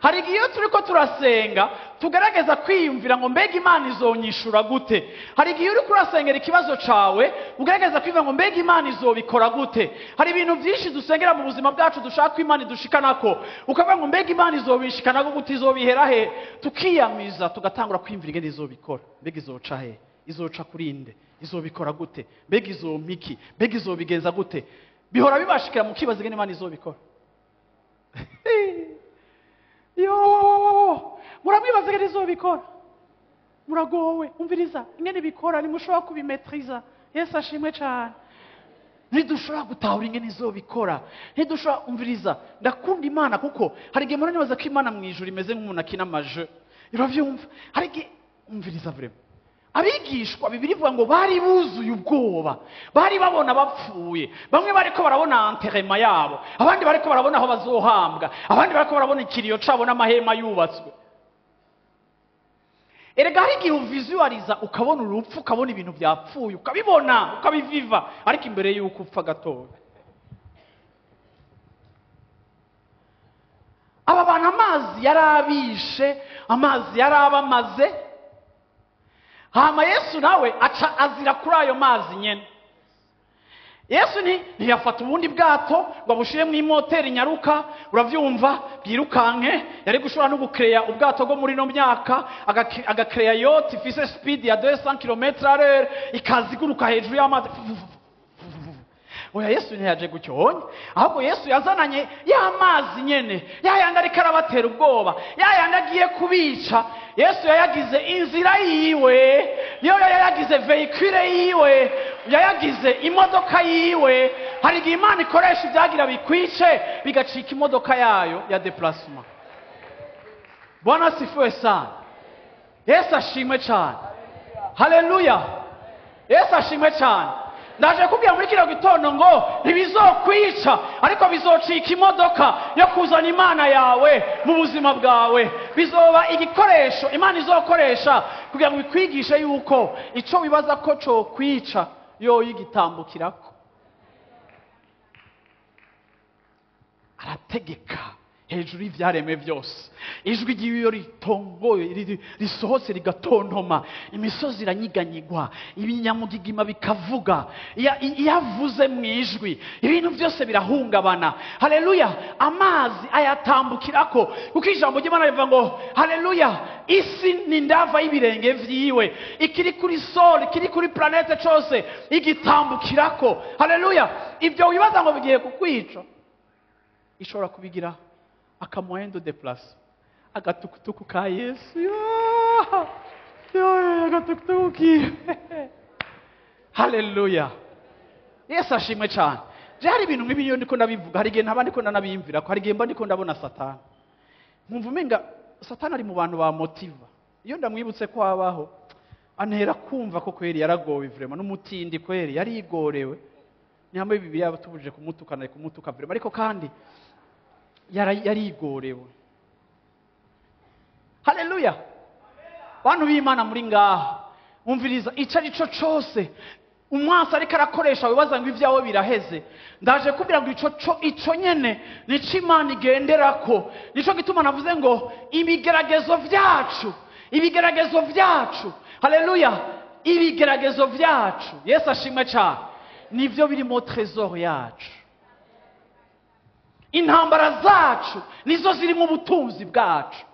Hari igihe iyo turiko turasenga tugerageza kwiyumvira ngo mbega Imana izonyishura gute. Hari igihe uriko urasengera ikibazo cawe ugerageza kwiyumvira ngo mbega Imana izobikora gute. Hari ibintu byinshi dusengera mu buzima bwacu dushaka ko Imana idushikanako, ukavuga ngo mbega Imana izobishikanako gute, izobihera he? Tukiyamiza tugatangura kwiyumvira ingene izobikora. Mbega izoca he? Izoca kuri nde? Izobikora gute? Mbega izompiki? Mbega izobigenza gute? Bihora bibashikira mukibaza ingene Imana izobikora. Yo, muramwibaza ingene izobikora, muragowe. Umviriza ingene bikora, ntimushobora kubimetriza. Yesu ashimwe cyane. Ntidushobora gutahura ingene izobikora, ntidushobora. Umviriza, ndakunda Imana kuko hari igihe muranibaza ko Imana mu ijuru imeze nk'umuntu akina amaje. Uravyumva? Hari igihe, umviriza vraiment, abigishwa Bibiliya ivuga ngo bari buzuye ubwoba, bari babona bapfuye, bamwe bariko barabona anterema yabo, abandi bariko barabona aho bazohambwa, abandi bariko barabona ikiriyo cabo n'amahema yubatswe. Erega hari igihe uvisualiza ukabona urupfu, ukabona ibintu byapfuye, ukabibona, ukabiviva, ariko imbere y'uko upfa gatoya. Aba bantu amazi yarabishe, amazi yarabamaze. Hama Yesu nawe aca azira kuri ayo mazi nyene. Yesu ntiyafata ubundi bwato ngo abushire mu imoteri nyaruka, uravyumva, bwirukanke. Yari gushobora no gucrea ubwato bwo muri no myaka, agacrea yacht ifise speed ya 200 km h ikaza iguruka hejuru y'amazi. Oya, Yesu ntiyaje gutyo honye, ahubwo Yesu yazananye ya mazi nyene, ya yandi ariko arabatera ubwoba, ya yandi agiye kubica. Yesu yayagize inzira yiwe, yo yayagize véhicule yiwe, yayagize imodoka yiwe. Hari igihe Imana ikoresha ibyagira bikwice bigacika imodoka yayo ya déplacement. Bwana asifiwe sana. Yesu ashimwe cyane. Haleluya, Yesu ashimwe cyane. Ndaje kubwira muri kino gitondo ngo ntibizokwica, ariko bizocika imodoka yo kuzana Imana yawe mu buzima bwawe. Bizoba igikoresho Imana izokoresha kugira ngo ikwigishe yuko ico wibaza ko cokwica yoyo igitambukirako. Arategeka hejuru y'ivyaremwe byose. Ijwi ry'iyo ritongoye risohotse rigatontoma, imisozi iranyiganyigwa, ibinyamugigima bikavuga. Iyo avuze mu ijwi, ibintu byose birahungabana. Haleluya. Amazi ayatambukirako, kuko ijambo ry'Imana rivuga ngo, haleluya, isi ni ndava y'ibirenge vyiwe. Ikiri kuri sol, ikiri kuri planète cose igitambukirako. Haleluya. Ibyo wibaza ngo bigiye kukwica, ishobora kubigira aka moyen de déplacement, agatukutuku ka Yesu. Yo, yo, agatukutuku kiwe. Haleluya, Yesu ashimwe cyane. Je hari ibintu nk'ibi iyo ndiko ndabivuga, hari igihe ntaba ndiko ndanabiyumvira ko hari igihe mba ndiko ndabona Satani, nkumva umenga Satani ari mu bantu bamotiva. Iyo ndamwibutse ko habaho, antera kumva ko kweri yaragowe vraiment, n'umutindi kweri yarigorewe. Ni hamwe Bibiliya tubujije kumutukana, ari kumutuka vraiment, ariko kandi yarigorewe. Haleluya. Bantu b'Imana muri ngaha, umviriza, ico ari cyo cose umwansi ariko arakoresha wibaza ngo ibyawe biraheze, ndaje kubwira ngo ico nyene nico Imana igenderako. Nico gituma navuze ngo ibigeragezo vyacu, ibigeragezo vyacu, haleluya, ibigeragezo vyacu, Yesu ashimwe cyane, nivyo birimo trésor yacu. Intambara zacu nizo zirimo ubutunzi bwacu.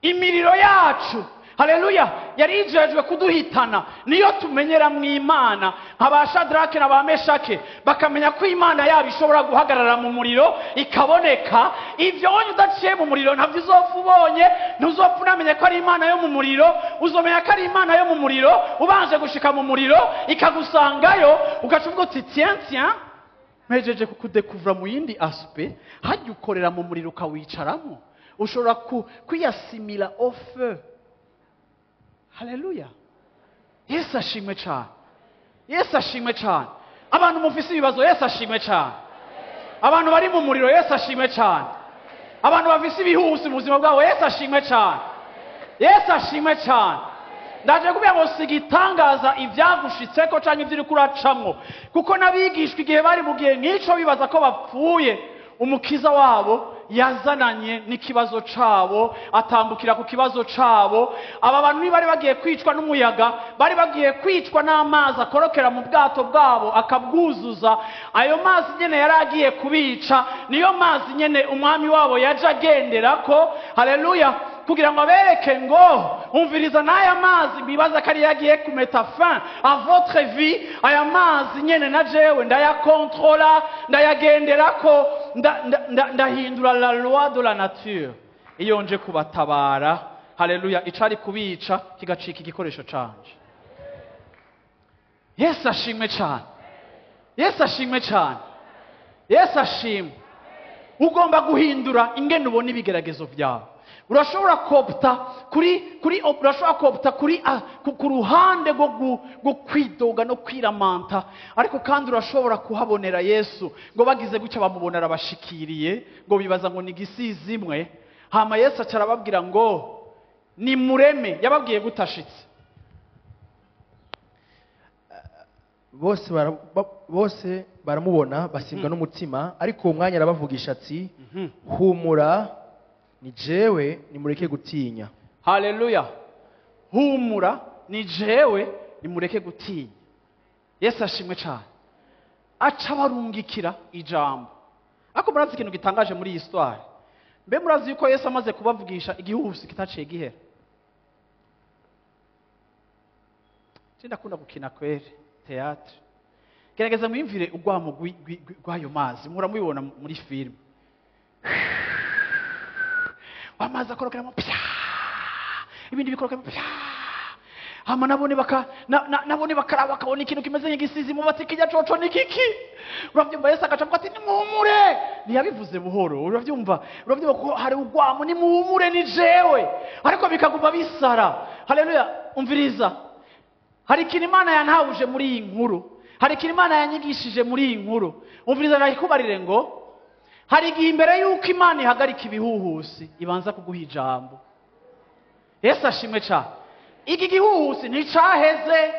Imiriro yacu, haleluya, yari ijejwe kuduhitana, niyo tumenyera mu Imana, nka ba Shadrake na ba Meshake, bakamenya ko Imana yabo ishobora guhagarara mu muriro ikaboneka. Ibyo wonye udaciye mu muriro ntabyo uzopfa ubonye, ntuzopfa unamenye ko ari Imana yo mu muriro. Uzomenya ko ari Imana yo mu muriro ubanje gushika mu muriro, ikagusangayo, ugaca uvuga uti: "Tiens, tiens, mpejeje kukudekuvura mu yindi aspect." Hajya ukorera mu muriro ukawicaramo, ushobora kwiyasimira au feu. Haleluya, Yesu ashimwe cyane. Yesu ashimwe cyane. Abantu mufise ibibazo, Yesu ashimwe cyane. Abantu bari mu muriro, Yesu ashimwe cyane. Abantu bafise ibihusi mu buzima bwabo, Yesu ashimwe cyane. Yesu ashimwe cyane. Ndaje kubwira ngo si igitangaza ibyagushitseko canke ibyo uriko uracamwo, kuko n'abigishwa igihe bari mu gihe nk'ico bibaza ko bapfuye, Umukiza wabo yazananye n'ikibazo cabo, atambukira ku kibazo cabo. Aba bantu ntibari bagiye kwicwa n'umuyaga, bari bagiye kwicwa n'amazi akorokera mu bwato bwabo akabwuzuza. Ayo mazi nyene yari agiye kubica, niyo mazi nyene Umwami wabo yaje agenderako, haleluya, kugira ngo abereke ngo: "Umviriza, n'aya mazi bibaza ko ari yagiye kumettre fin à votre vie, aya mazi nyene na jewe ndayakontrola, ndayagenderako, ndahindura la loi de la nature iyo nje kubatabara." Haleluya. Icari kubica kigacika igikoresho canje. Yesu ashimwe cyane. Yesu ashimwe cyane. Yesu ashimwe. Ugomba guhindura ingene ubona ibigeragezo byawe. Urashobora kopta kuri urashobora kopta kuri ku ruhande rwo kwidoga no kwiramanta, ariko kandi urashobora kuhabonera Yesu. Ngo bagize gutya bamubona arabashikiriye, ngo bibaza ngo ni igisizi imwe. Hama Yesu aca arababwira ngo nimureme. Yababwiye gutashitse? Bose baramubona basimbwa n'umutima, ariko uwo mwanya arabavugisha ati: "Humura, ni jewe, nimureke gutinya." Haleluya. Humura. Ni jewe, nimureke gutinya. Yesu ashimwe cyane. Aca barungikira ijambo. Ariko murazi ikintu gitangaje muri iyi histoire? Mbe murazi yuko Yesu amaze kubavugisha igihuhusi kitaciye gihera? Ndakunda gukina kweri théâtre. Gerageza mwimvire urwamo rw'ayo mazi, muhora mubibona muri filime. Amazi akorokeramo pya, ibindi bikorokeramo pya. Hama nabone baka nabone bakaraba bakabona ikintu kimeze nk'igisizi mu bati kijya coco ni kiki. Uravyumva Yesu agaca avuga ati nimuhumure. Ntiyabivuze buhoro, uravyumva ko hari urwamo, nimuhumure ni jewe. Ariko bikaguma bisara. Haleluya, umviriza. Hari ikintu Imana yantahuje muri iyi nkuru. Hari ikintu Imana yanyigishije muri iyi nkuru. Umviriza ndakikubarire ngo hari igihe imbere y'uko Imana ihagarika ibihuhusi ibanza kuguha ijambo. Yesu ashimwe cyane. Iki gihuhusi nticaheze,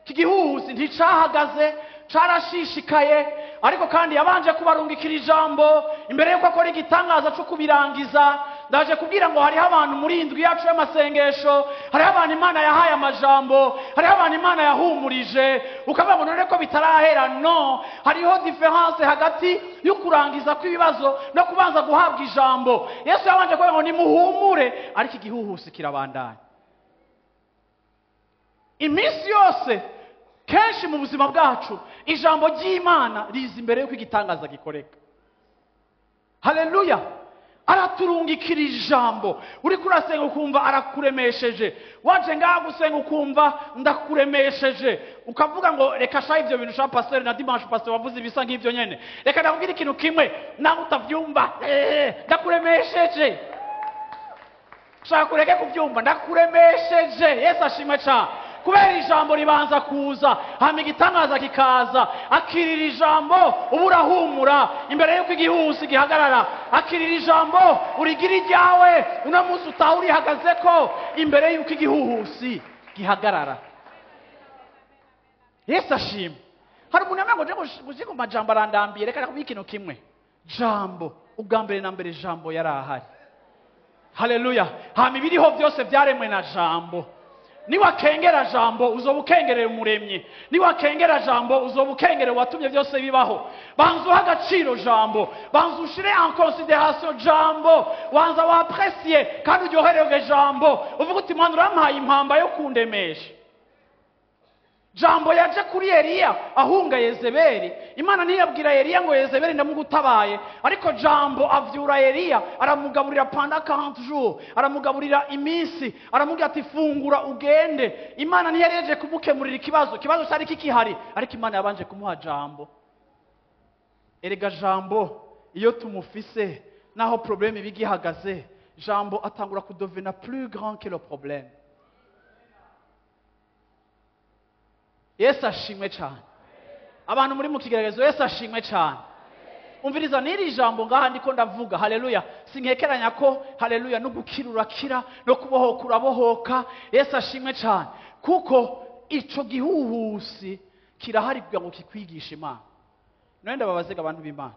iki gihuhusi nticahagaze, carashishikaye, ariko kandi yabanje kubarungikira ijambo imbere y'uko akora igitangaza cyo kubirangiza. Ndaje kubwira ngo hariho abantu muri indwi yacu y'amasengesho, hariho abantu Imana yahaye amajambo, hariho abantu Imana yahumurije, ukavuga ngo none ko bitarahera. No, hariho difference hagati yo kurangiza kw'ibibazo no kubanza guhabwa ijambo. Yesu yabanje kuvuga ngo nimuhumure, ariko igihuhusi kirabandanya. Iminsi yose kenshi mu buzima bwacu ijambo ry'Imana riza imbere y'uko igitangaza gikoreka. Haleluya. Araturungikira ijambo. Uriko urasenga ukumva arakuremesheje, waje ngaha gusenga ukumva ndakuremesheje, ukavuga ngo reka sha ivyo bintu sha pasteur na dimanche pasteur wavuze ibisa nk'ivyo nyene, reka ndakubwira ikintu kimwe nawe utavyumva, ndakuremesheje, shaka kureke kuvyumva, ndakuremesheje. Yesu ashimwe cyane. Kubera ijambo ribanza kuza, hama igitangaza kikaza. Akirira ijambo uba urahumura imbere y'uko igihuhusi gihagarara. Akirira ijambo urigira iryawe, uno munsi utaha urihagaze ko imbere y'uko igihuhusi gihagarara. Yesu ashimwe. Hari umuntu yambwira ngo je ku majambo arandambiye, reka nakubwira ikintu kimwe. Jambo ubwa mbere na mbere jambo yari ahari. Haleluya. Hama ibiriho byose byaremwe na jambo. Niwakengera jambo uzoba ukengerera umuremyi. Niwakengera jambo uzoba ukengerera uwatumye byose bibaho. Banza uha agaciro jambo, banza ushire en considération jambo, wanza wapprécier kandi uryohererwe jambo, uvuga uti Mana urampaye impamba yo kundemesha. Jambo yaje kuri Eliya ahunga Yezebeli. Imana ntiyabwira Eliya ngo Yezebeli ndamugutabaye, ariko jambo avyura Eliya, aramugaburira pendant 40 jours, aramugaburira iminsi, aramubwira ati fungura ugende. Imana ntiyareje kumukemurira ikibazo, ikibazo cyari kikihari, ariko Imana yabanje kumuha jambo. Erega jambo iyo tumufise naho problème bigihagaze, jambo atangura kudovena plus grand que le problème. Yesu ashimwe cyane. Abantu muri mu kigeragezo, Yesu ashimwe cyane. Umviriza n'iri jambo ngaha ndiko ndavuga. Haleluya. Sinkekeranya ko haleluya no gukira urakira, no kubohoka urabohoka. Yesu ashimwe cyane. Kuko ico gihuhusi kirahari kugira ngo kikwigishe Imana. None ndababazega abantu b'Imana,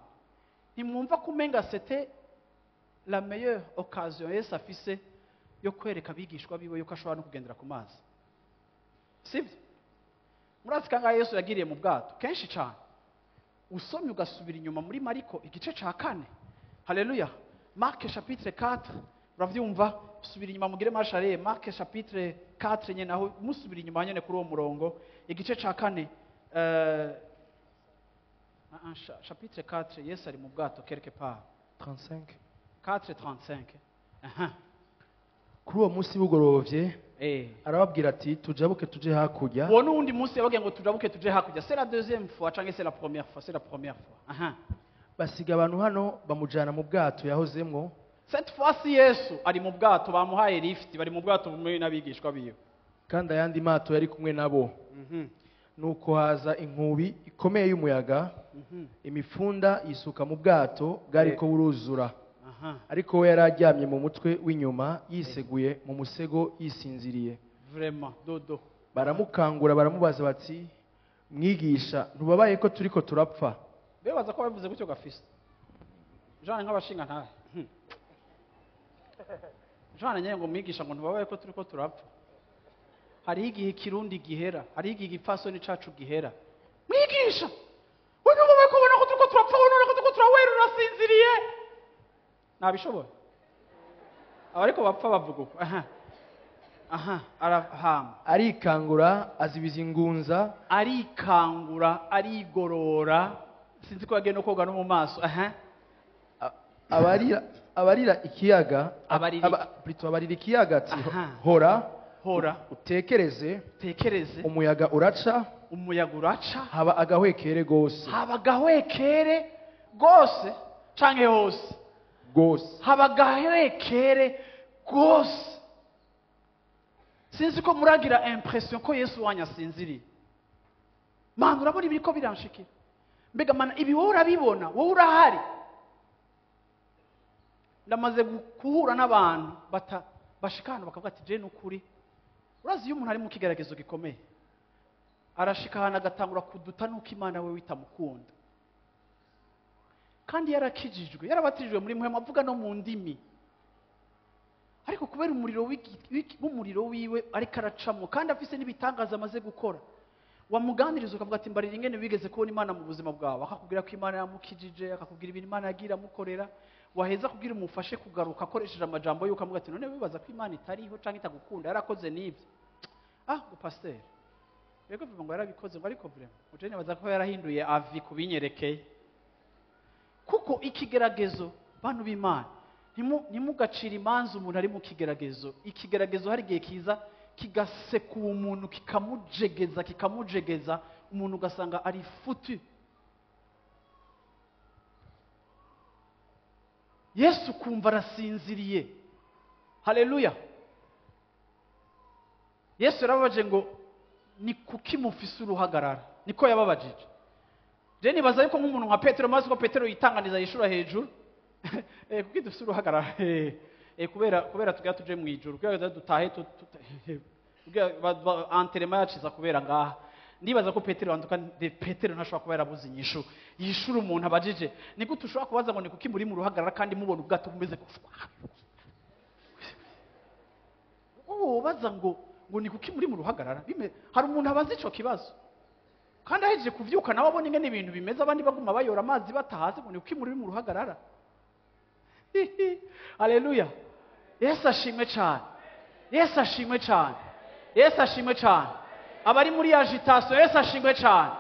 ntimwumva kumenga c'était la meilleure occasion Yesu afise yo kwereka abigishwa biwe yuko ashobora no kugendera ku mazi? Sibyo? Murazi kangahe Yesu yagiriye mu bwato? Kenshi cyane. Usomye ugasubira inyuma muri Mariko igice ca 4. Haleluya. Marc chapitre 4, uravyumva, usubira inyuma mugire marche, Marc chapitre 4 nyene aho musubira inyuma nyene kuri uwo murongo, igice ca 4, chapitre 4, Yesu ari mu bwato quelque part. 35. 4:35. Aha. Kuri uwo munsi bugorovye arababwira ati tujabuke tuje hakurya. Uwo n'uwundi munsi yababwiye ngo tujabuke tuje hakurya. C'est la deuxième fois canke c'est la première fois? C'est la première fois. Aha. Basiga abantu hano bamujana mu bwato yahozemwo. Cette fois-ci Yesu ari mu bwato, bamuhaye lift, bari mu bwato bumwe n'abigishwa biwe. Kandi ayandi mato yari kumwe nabo. Nuko haza inkubi ikomeye y'umuyaga, imifunda yisuka mu bwato bwariko buruzura. Ariko we yari aryamye mu mutwe w'inyuma, yiseguye mu musego, yisinziriye. Vraiment dodo. Baramukangura baramubaza bati mwigisha, ntubabaye ko turiko turapfa? Bebaza ko bavuze gutyo gafise. Jean nk'abashinga ntahe. Jean nyene ngo mwigisha ngo ntubabaye ko turiko turapfa. Hariho igihe ikirundi gihera, hariho igihe igipfasoni cacu gihera. Mwigisha, we ntugomba kubona ko turiko turapfa, we none ko turiko turawera, urasinziriye. Nabishoboye. Abariko bapfa bavuga uko. Aha. Aha, arahama. Arikangura, azibiza ingunza. Arikangura, arigorora. Sinzi ko yagiye no koga no mu maso. Aha. Abarira ikiyaga. Abarira Plutôt abarira ikiyaga ati: Aha. "Hora." Hora. "Utekereze." Tekereze. Umuyaga uraca. Umuyaga uraca. Haba agahwekere gose. Haba agahwekere gose canke hose? Gose. Haba agahwekere gose. Sinzi ko muragira impression ko Yesu wanyu asinziriye. Mana, urabona ibiriko biranshikira? Mbega Mana, ibi wowe urabibona? Wowe urahari? Ndamaze guhura n'abantu bata bashika hano bakavuga ati: "Je nukuri." Urazi, iyo umuntu ari mu kigeragezo gikomeye, arashika ahantu agatangura kuduta nuko Imana we itamukunda, kandi yarakijijwe, yarabatijwe muri Mpwemu, avuga no mu ndimi, ariko kubera umuriro w'umuriro wiwe ariko aracamo, kandi afise n'ibitangaza amaze gukora, wamuganiriza ukavuga ati: "Mbarira ingene wigeze kubona Imana mu buzima bwawe," akakubwira ko Imana yamukijije, akakubwira ibintu Imana yagiye iramukorera. Waheza kubwira umufashe kugaruka akoresheje amajambo yuko amuga ati: "None wibaza ko Imana itariho canke itagukunda, yarakoze n'ibyo?" "Ah," ngo, "pasiteri, yego, bivuga ngo yarabikoze," ngo, "ariko vraiment uje nibaza ko yarahinduye avis kubinyerekeye." Kuko ikigeragezo, bantu b'Imana, ntimugacire imanza umuntu ari mu kigeragezo. Ikigeragezo hari igihe kiza kigasekura umuntu, kikamujegeza, kikamujegeza umuntu, ugasanga ari foutu. Yesu kumva arasinziriye. Haleluya! Yesu yarababaje ngo: "Ni kuki mufise uruhagarara?" Niko yababajije. Je nibaza yuko nk'umuntu nka Petero, maze ko Petero yitanganiza, yishura hejuru: "Kuki dufise uruhagarara? Kubera tugira tuje mu ijuru, kubera dutahe, kugira enterrement yacu iza kubera ngaha." Ndibaza ko Petero wanduka de Petero ntashobora kuba yarabuze inyishu yishura umuntu abajije: "Ni gute ushobora kubaza ngo ni kuki muri mu ruhagarara kandi mubona ubwato bumeze?" Ubaza ngo ni kuki muri mu ruhagarara? Hari umuntu abaza ico kibazo kandi ahejeje kuvyuka, nawe abona ingene ibintu bimeze, abandi baguma bayora amazi batahaze, ngo ni kuki muri mu ruhagarara? Haleluya! Yesu ashimwe cyane! Yesu ashimwe cyane! Yesu ashimwe cyane! Abari muri agitation, Yesu ashimwe cyane!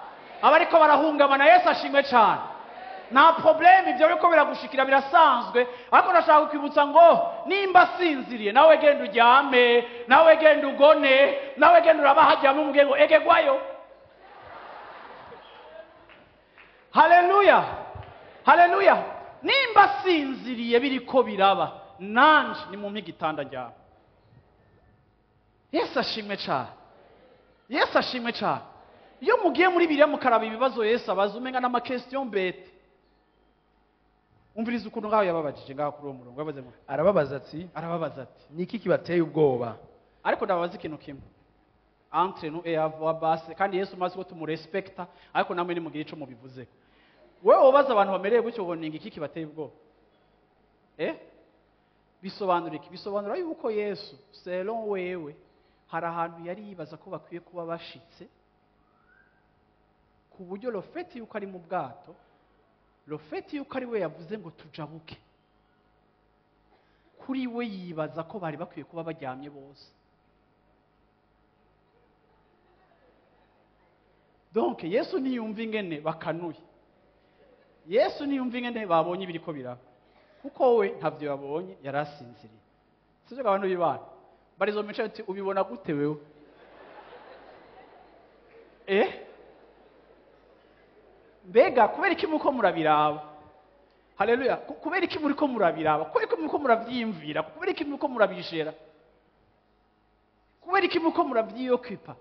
Abariko barahungabana, Yesu ashimwe cyane! Nta problème, ibyo biriko biragushikira birasanzwe, ariko ndashaka kukwibutsa ngo nimba asinziriye, nawe genda uryame, nawe genda ugone, nawe genda uraba haryame, umubwiye ngo egegwayo. Haleluya, haleluya! Nimba asinziriye biriko biraba, nanje nimumpe igitanda njyame. Yesu ashimwe cyane! Yesu ashimwe cyane! Iyo mugiye muri biriya mukaraba ibibazo Yesu abaza, umenga n'ama questions bêtes. Umviriza ukuntu ngaho yababajije, ngaho kuri uwo murongo yabaze ngo Arababaza ati: Arababaza ati: "Ni iki kibateye ubwoba?" Ariko ndababaza ikintu kimwe entre nous et à voix basse, kandi Yesu maze ko tumurespekta, ariko namwe nimugire ico mubivuze. Wewe ubaza abantu bamereye gutyo ngo: "Ni iki kibateye ubwoba?" Bisobanura iki? Bisobanura yuko Yesu, selon wewe, hari ahantu yari yibaza ko bakwiye kuba bashitse, ku buryo le fait yuko ari mu bwato, le fait yuko ari we yavuze ngo tujabuke, kuri we yibaza ko bari bakwiye kuba baryamye bose. Donc Yesu ntiyumva ingene bakanuye, Yesu ntiyumva ingene babonye ibiriko biraba, kuko we ntavyo yabonye, yari asinziriye. Sivyo, abantu b'Imana? Barizo mico ati: "Ubibona gute wewe?" Mbega kubera iki muriko murabiraba? Haleluya! Kubera iki muriko murabiraba? Kubera iki muriko muravyiyumvira? Kubera iki muriko murabijera? Kubera iki muriko muravyiyokipa?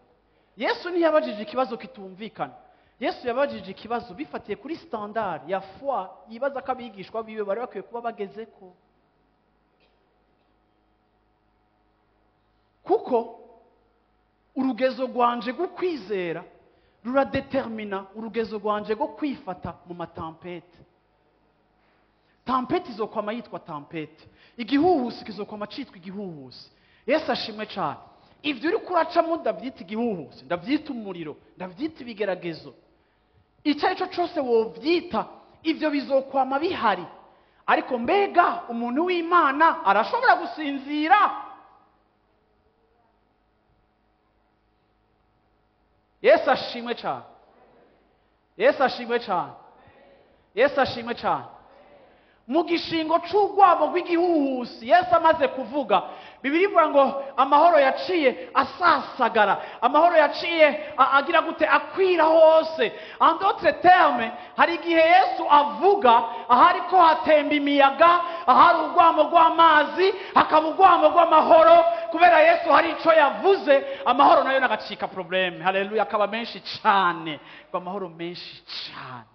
Yesu ntiyabajije ikibazo kitumvikana. Yesu yabajije ikibazo bifatiye kuri standard ya foi yibaza ko abigishwa biwe bari bakwiye kuba bagezeko, kuko urugezo rwanje rwo kwizera ruradetermina urugezo rwanje rwo kwifata mu ma tempêtes. Tempête izokwama yitwa tempête, igihuhusi kizokwama citwa igihuhusi. Yesu ashimwe cyane! Ivyo uriko uracamo ndavyita igihuhusi, ndavyita umuriro, ndavyita ibigeragezo, icyo ari cyo cyose wovyita, ivyo bizokwama bihari. Ariko mbega umuntu w'Imana arashobora gusinzira? Yesu ashimwe cyane, Yesu ashimwe cyane, Yesu ashimwe cyane. Mu gishingo c'urwamo rw'igihuhusi Yesu amaze kuvuga, Bibiliya ivuga ngo amahoro yaciye asasagara, amahoro yaciye agira gute, akwira hose. En d'autres termes, hari igihe Yesu avuga ahari ko hatemba imiyaga, ahari urwamo rw'amazi, hakaba urwamo rw'amahoro. Kubera Yesu hari ico yavuze, amahoro nayo nagacika problème. Haleluya, akaba menshi cyane, ngo amahoro menshi cyane.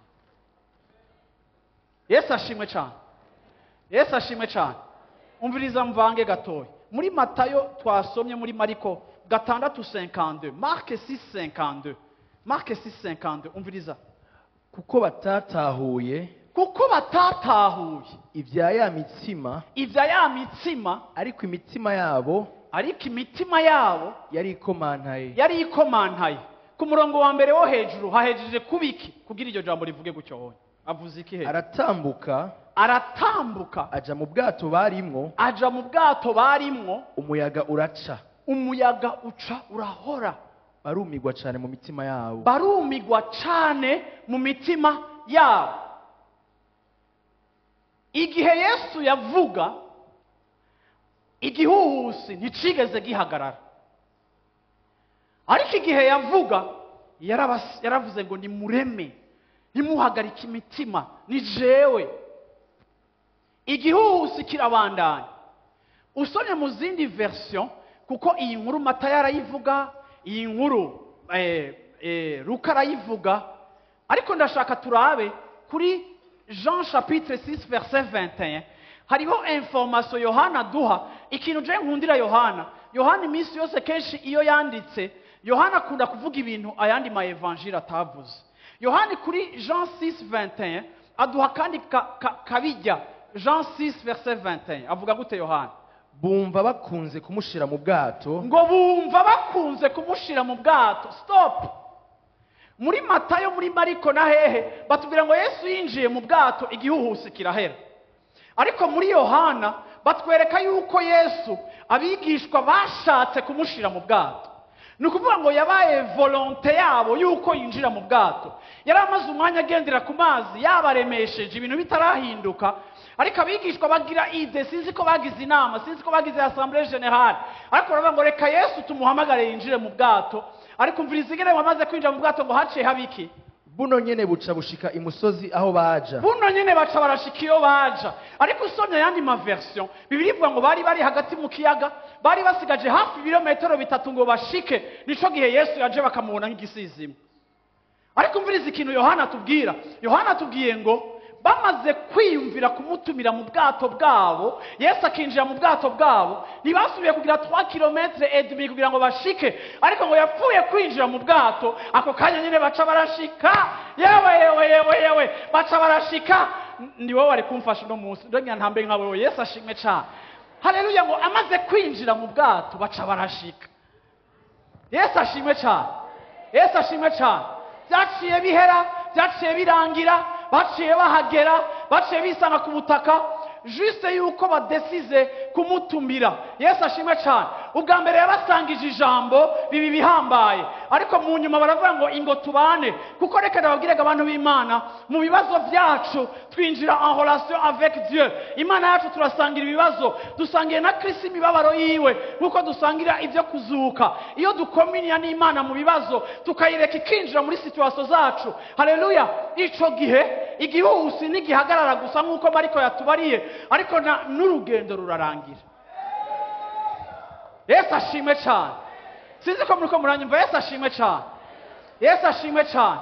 Yesu ashimwe cyane, Yesu ashimwe cyane. Umviriza mvange gatoya muri Matayo twasomye, muri Mariko 6:52, Marc 6:52, Marc 6:52. Umviriza. Kuko batatahuye, kuko batatahuye ibya ya mitsima, ibya ya mitsima, ariko imitima yabo, ariko imitima yabo yari ikomantaye, yari ikomantaye. Ku murongo wa mbere wo hejuru hahejeje kubiki kugira iryo jambo rivuge gutyo? Wowe avuze iki hejuru? Aratambuka, aratambuka, aja mu bwato barimwo, aja mu bwato barimwo, umuyaga uraca, umuyaga uca urahora, barumigwa cyane mu mitima yabo, barumigwa cyane mu mitima yabo. Igihe Yesu yavuga, igihuhusi nticigeze gihagarara, ariko igihe yavuga yaravuze ngo nimureme, ntimuhagarike imitima, ni jewe. Igihuhusi kirabandanya. Usomye mu zindi version, kuko iyi nkuru Matayo arayivuga, iyi nkuru Luka arayivuga, ariko ndashaka turabe kuri Jean chapitre 6 verset 21. Hariho information Yohana aduha. Ikintu je nkundira Yohana, Yohana iminsi yose kenshi iyo yanditse, Yohana akunda kuvuga ibintu ayandi ma évangile atavuze. Yohani kuri Jean 6:21 aduha kandi kabijya. Jean 6 verset 21 avuga gute Yohana? Bumva bakunze kumushira mu bwato, ngo bumva bakunze kumushira mu bwato. Stop. Muri Matayo, muri Mariko na hehe batubwira ngo Yesu yinjiye mu bwato igihuhusi kirahera. Ariko muri Yohana batwereka yuko Yesu abigishwa bashatse kumushira mu bwato. Ni ukuvuga ngo yabaye volonté yabo yuko yinjira mu bwato. Yari amaze umwanya agendera ku mazi, yabaremesheje, ibintu bitarahinduka, ariko abigishwa bagira idée, sinzi ko bagize inama, sinzi ko bagize assemblée générale, ariko baravuga ngo reka Yesu tumuhamagare yinjire mu bwato. Ariko umviriza ingene bamaze kwinjira mu bwato ngo haciye haba iki? Buno nyene buca bushika imusozi aho baja. Buno nyene baca barashika iyo baja. Ariko usomye ayandi ma version, Bibiliya ivuga ngo bari bari hagati mu kiyaga, bari basigaje hafi ibirometero 3 ngo bashike. Nico gihe Yesu yaje bakamubona nk'igisizimo. Ariko umviriza ikintu Yohana atubwira. Yohana atubwiye ngo bamaze kwiyumvira kumutumira mu bwato bwabo, Yesu akinjira mu bwato bwabo, ntibasubiye kugira 3 kilomètres et demi kugira ngo bashike, ariko ngo yapfuye kwinjira mu bwato ako kanya nyine baca barashika. Yewe yewe yewe yewe, baca barashika. Ni wowe wari kumfasha uno munsi, ndongera ntambe nka wewe. Yesu ashimwe cyane, haleluya. Ngo amaze kwinjira mu bwato baca barashika. Yesu ashimwe cyane, Yesu ashimwe cyane. Byaciye bihera, byaciye birangira, baciye bahagera, baciye bisanga ku butaka, juste yuko badesize kumutumira. Yesu ashimwe cyane. Ubwa mbere yabasangije ijambo bibi bihambaye, ariko mu nyuma baravuga ngo ingo tubane. Kuko reka ndababwire abantu b'Imana, mu bibazo byacu twinjira en relation avec Dieu. Imana yacu turasangira ibibazo, dusangiye na Kristo imibabaro yiwe, nkuko dusangira ibyo kuzuka. Iyo dukominiya n'Imana mu bibazo, tukayireka ikinjira muri situation zacu, haleluya, ico gihe igihuhusi ntigihagarara gusa nkuko Mariko yatubariye, ariko n'urugendo rurarangira. Yesu ashimwe cyane. Sinzi ko muriko muranyumva. Yesu ashimwe cyane, Yesu ashimwe cyane.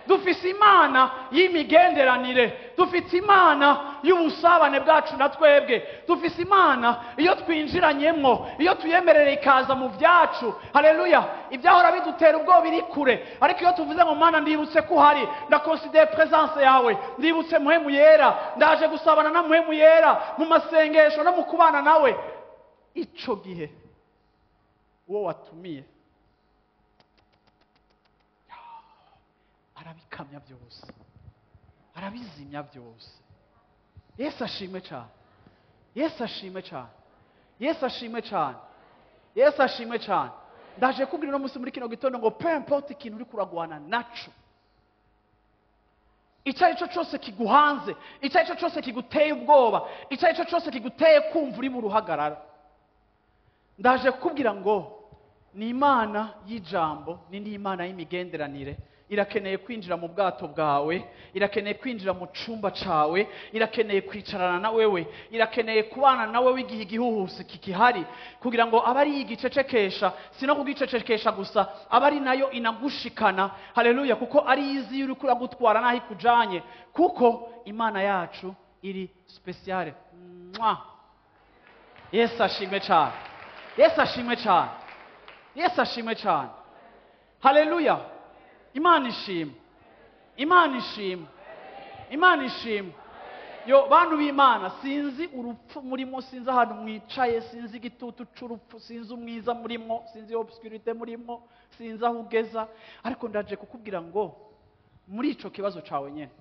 Dufise Imana y'imigenderanire, dufite Imana y'ubusabane bwacu na twebwe, dufise Imana iyo twinjiranyemwo, iyo tuyemerera ikaza mu byacu, haleluya. Ibyahora bidutera ubwoba biri kure, ariko iyo tuvuze ngo Mana ndibutse ko uhari, ndakonsidere présence yawe, ndibutse Muhemu Yera, ndaje gusabana na Muhemu Yera mu masengesho no mu kubana nawe, ico gihe Uwo watumiye arabikamya byose, arabizimya byose. Yesu ashimwe cyane, Yesu ashimwe cyane, Yesu ashimwe cyane, Yesu ashimwe cyane. Ndaje kubwira uno munsi muri kino gitondo ngo peu importe ikintu uri kuragwana naco, icyo ari cyo cyose kiguhanze, icyo ari cyo cyose kiguteye ubwoba, icyo ari cyo cyose kiguteye kumva uri mu ruhagarara, ndaje kukubwira ngo ni Imana y'ijambo, ni n'Imana y'imigenderanire. Irakeneye kwinjira mu bwato bwawe, irakeneye kwinjira mu cumba cawe, irakeneye kwicarana na wewe, irakeneye kubana na wewe igihe igihuhusi kikihari, kugira ngo abe ari igicecekesha, si no kugicecekesha gusa, abe ari nayo inagushikana. Haleluya! Kuko ari izi uri kuragutwara naho ikujanye, kuko Imana yacu iri spéciale. Mwah! Yesu ashimwe cyane, Yesu ashimwe cyane, Yesu ashimwe cyane. Haleluya! Imana ishimwe, Imana ishimwe, Imana ishimwe. Yo bantu b'Imana, sinzi urupfu murimo, sinzi ahantu mwicaye, sinzi igitutu c'urupfu, sinzi umwiza murimo, sinzi obscurité murimo, sinzi aho ugeza, ariko ndaje kukubwira ngo muri ico kibazo cawe nyene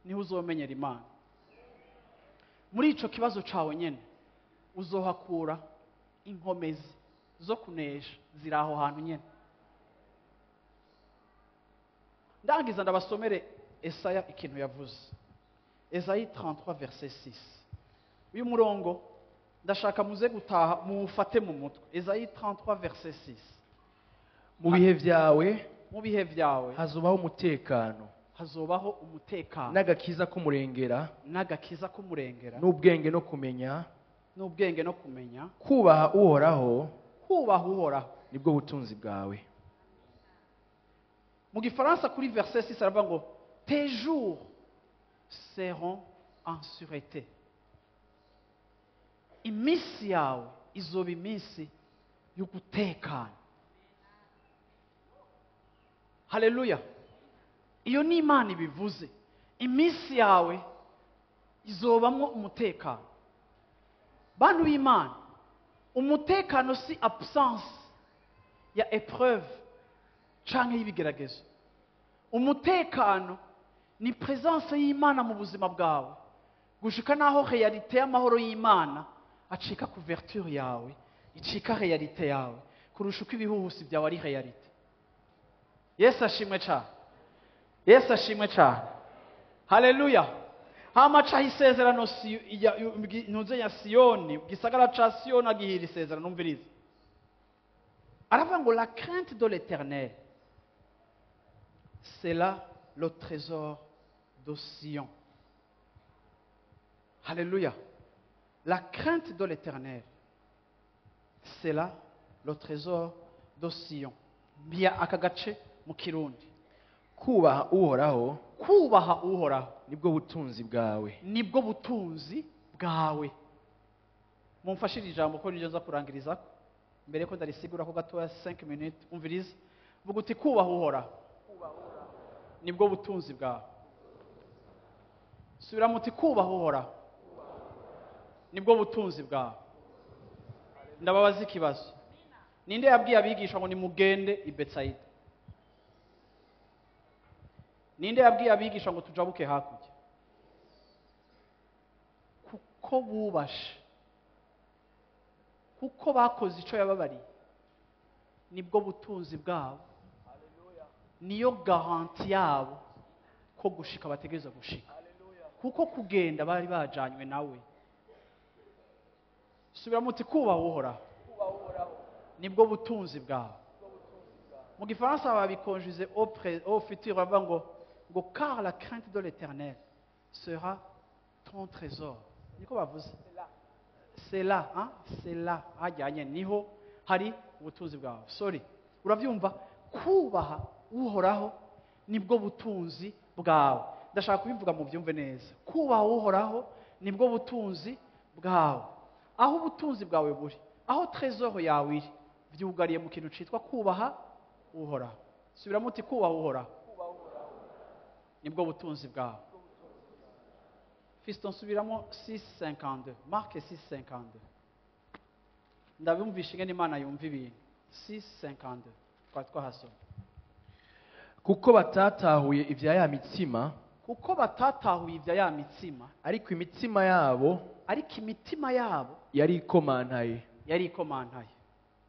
niho uzomenyera Imana. Muri ico kibazo cawe nyene uzohakura inkomezi zo kunesha, ziri aho hantu nyene. Ndangiza ndabasomere Esaya ikintu yavuze. Esayi 33 verset 6. Uyu murongo ndashaka muze gutaha muwufate mu mutwe. Esayi 33 verset 6. Mu bihe byawe, mu bihe byawe hazobaho umutekano, hazobaho umutekano, n'agakiza k'umurengera, n'agakiza k'umurengera, n'ubwenge no kumenya, n'ubwenge no kumenya, kubaha Uhoraho, kubaha Uhoraho nibwo butunzi bwawe. Mu gifaransa kuri verset 6 aravuga ngo tes jours seront en sûreté. Iminsi yawe izoba iminsi yo gutekana. Haleluya! Iyo ni Imana ibivuze. Iminsi yawe izobamwo umutekano. Bantu b'Imana, umutekano si absence ya épreuve canke y'ibigeragezo. Umutekano ni présence y'Imana mu buzima bwawe, gushika naho réalité y'amahoro y'Imana acika couverture yawe, icika réalité yawe kurusha uko ibihuhusi byawe ari réalité. Yesu ashimwe cyane, Yesu ashimwe cyane. Haleluya! Hama acaho isezerano ntuze ya Siyoni, gisagara ca Siyoni agihira isezerano. Umviriza, aravuga ngo la crainte de l'Éternel, c'est là le trésor de Sion. Alléluia. La crainte de l'Éternel, c'est là le trésor de Sion. Mbia aka gace mu Kirundi. Kubaha Uhoraho kubaha Uhoraho nibwo butunzi bwawe. Nibwo butunzi bwawe. Mumfashire ijambo ko niryo nza kurangiriza mbere ko ndarisigura ko gatoya 5 minutes. Umviriza, vuga uti kubaha Uhoraho nibwo butunzi bwawe. Subira muti kubaha Uhoraho nibwo butunzi bwawe. Ndababaza ikibazo: ninde yabwiye abigisha ngo nimugende i Betsayida? Ninde yabwiye abigisha ngo tujabuke hakurya? Kuko bubashe, kuko bakoze icyo yababariye, nibwo butunzi bwabo, niyo garantie yabo ko gushika bategereza gushika, kuko kugenda bari bajanywe nawe. Subira muti kubaha Uhoraho nibwo butunzi bwawe. Mu gifaransa babikonjuze au futur, bavuga ngo car la crainte de l'Éternel sera ton trésor. Niko bavuze, c'est là, hein? C'est là hajyanye niho hari ubutunzi bwawe. Sorry, urabyumva? Kubaha Uhoraho nibwo butunzi bwawe. Ndashaka kubivuga mu byumve neza. Kubaha Uhoraho nibwo butunzi bwawe. Aho ubutunzi bwawe buri, aho trésor yawe iri, byugariye mu kintu citwa kubaha Uhoraho. Subiramo uti kubaha Uhoraho nibwo butunzi bwawe. Fiston, subiramo 6:52, Marc 6:52. Ndabumvisha ingene Imana yumva ibintu. 6:52 twari twahasoma. Kuko batatahuye ibya ya mitsima, Kuko batatahuye ibya ya mitsima, ariko imitima yabo ariko imitima yabo yari ikomantaye. Yari ikomantaye.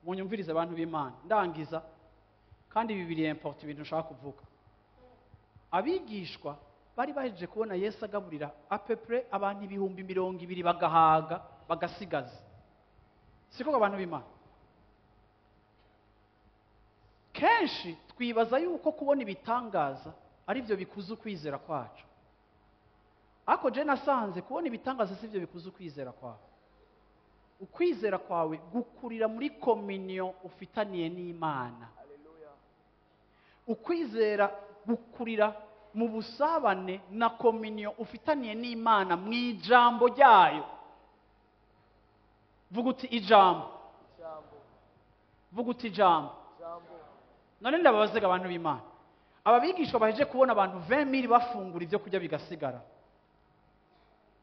Munyumvirize, abantu b'Imana, ndangiza, kandi bibiri important ibintu nshaka kuvuga. Abigishwa bari bahejeje kubona Yesu agaburira à peu près abantu 20,000, bagahaga bagasigaza. Siko, abantu b'Imana? Kenshi twibaza yuko kubona ibitangaza ari byo bikuza ukwizera kwacu, ariko je nasanze kubona ibitangaza si byo bikuza ukwizera kwawe. Ukwizera kwawe gukurira muri communion ufitaniye n'Imana. Ukwizera gukurira mu busabane na communion ufitaniye n'Imana mu ijambo ryayo. Vuga uti "Ijambo". Vuga uti "Ijambo". None ndababazaga, abantu b'Imana, aba bigishwa baheje kubona abantu 20,000 bafungura ibyo kurya bigasigara,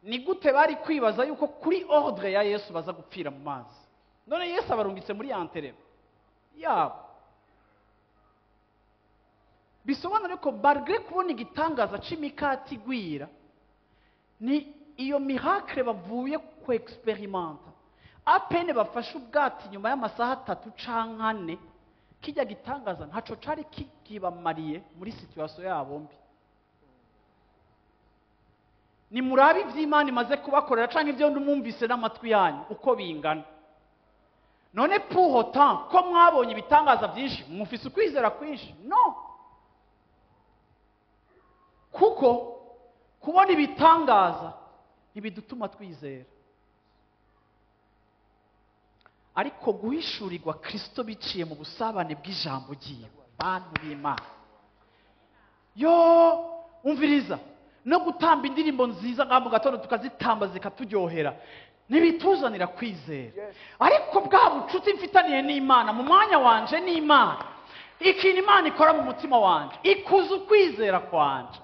ni gute bari kwibaza yuko kuri ordre ya Yesu baza gupfira mu mazi? None Yesu abarungitse muri enterrement yabo. Bisobanura ko malgré kubona igitangaza c'imikati igwira, ni iyo miracle bavuye ku expérimenta, à peine bafashe ubwato inyuma y'amasaha 3 canke 4, kijya gitangaza ntaco cari kikibamariye muri situation yabo mbi. Nimurabe ivy'Imana imaze kubakorera canke ibyo mwumvise n'amatwi yanyu uko bingana. None pour autant ko mwabonye ibitangaza byinshi, mufise ukwizera kwinshi? No, kuko kubona ibitangaza ntibidutuma twizera, ariko guhishurirwa Kristo biciye mu busabane bw'ijambo ryiwe, bantu b'Imana, yo umviriza, no gutamba indirimbo nziza ngaha mu gatondo tukazitamba zikaturyohera ntibituzanira kwizera, ariko bwa bucuti mfitaniye n'Imana, mu mwanya wanje n'Imana, ikintu Imana ikora mu mutima wanje ikuza ukwizera kwanje.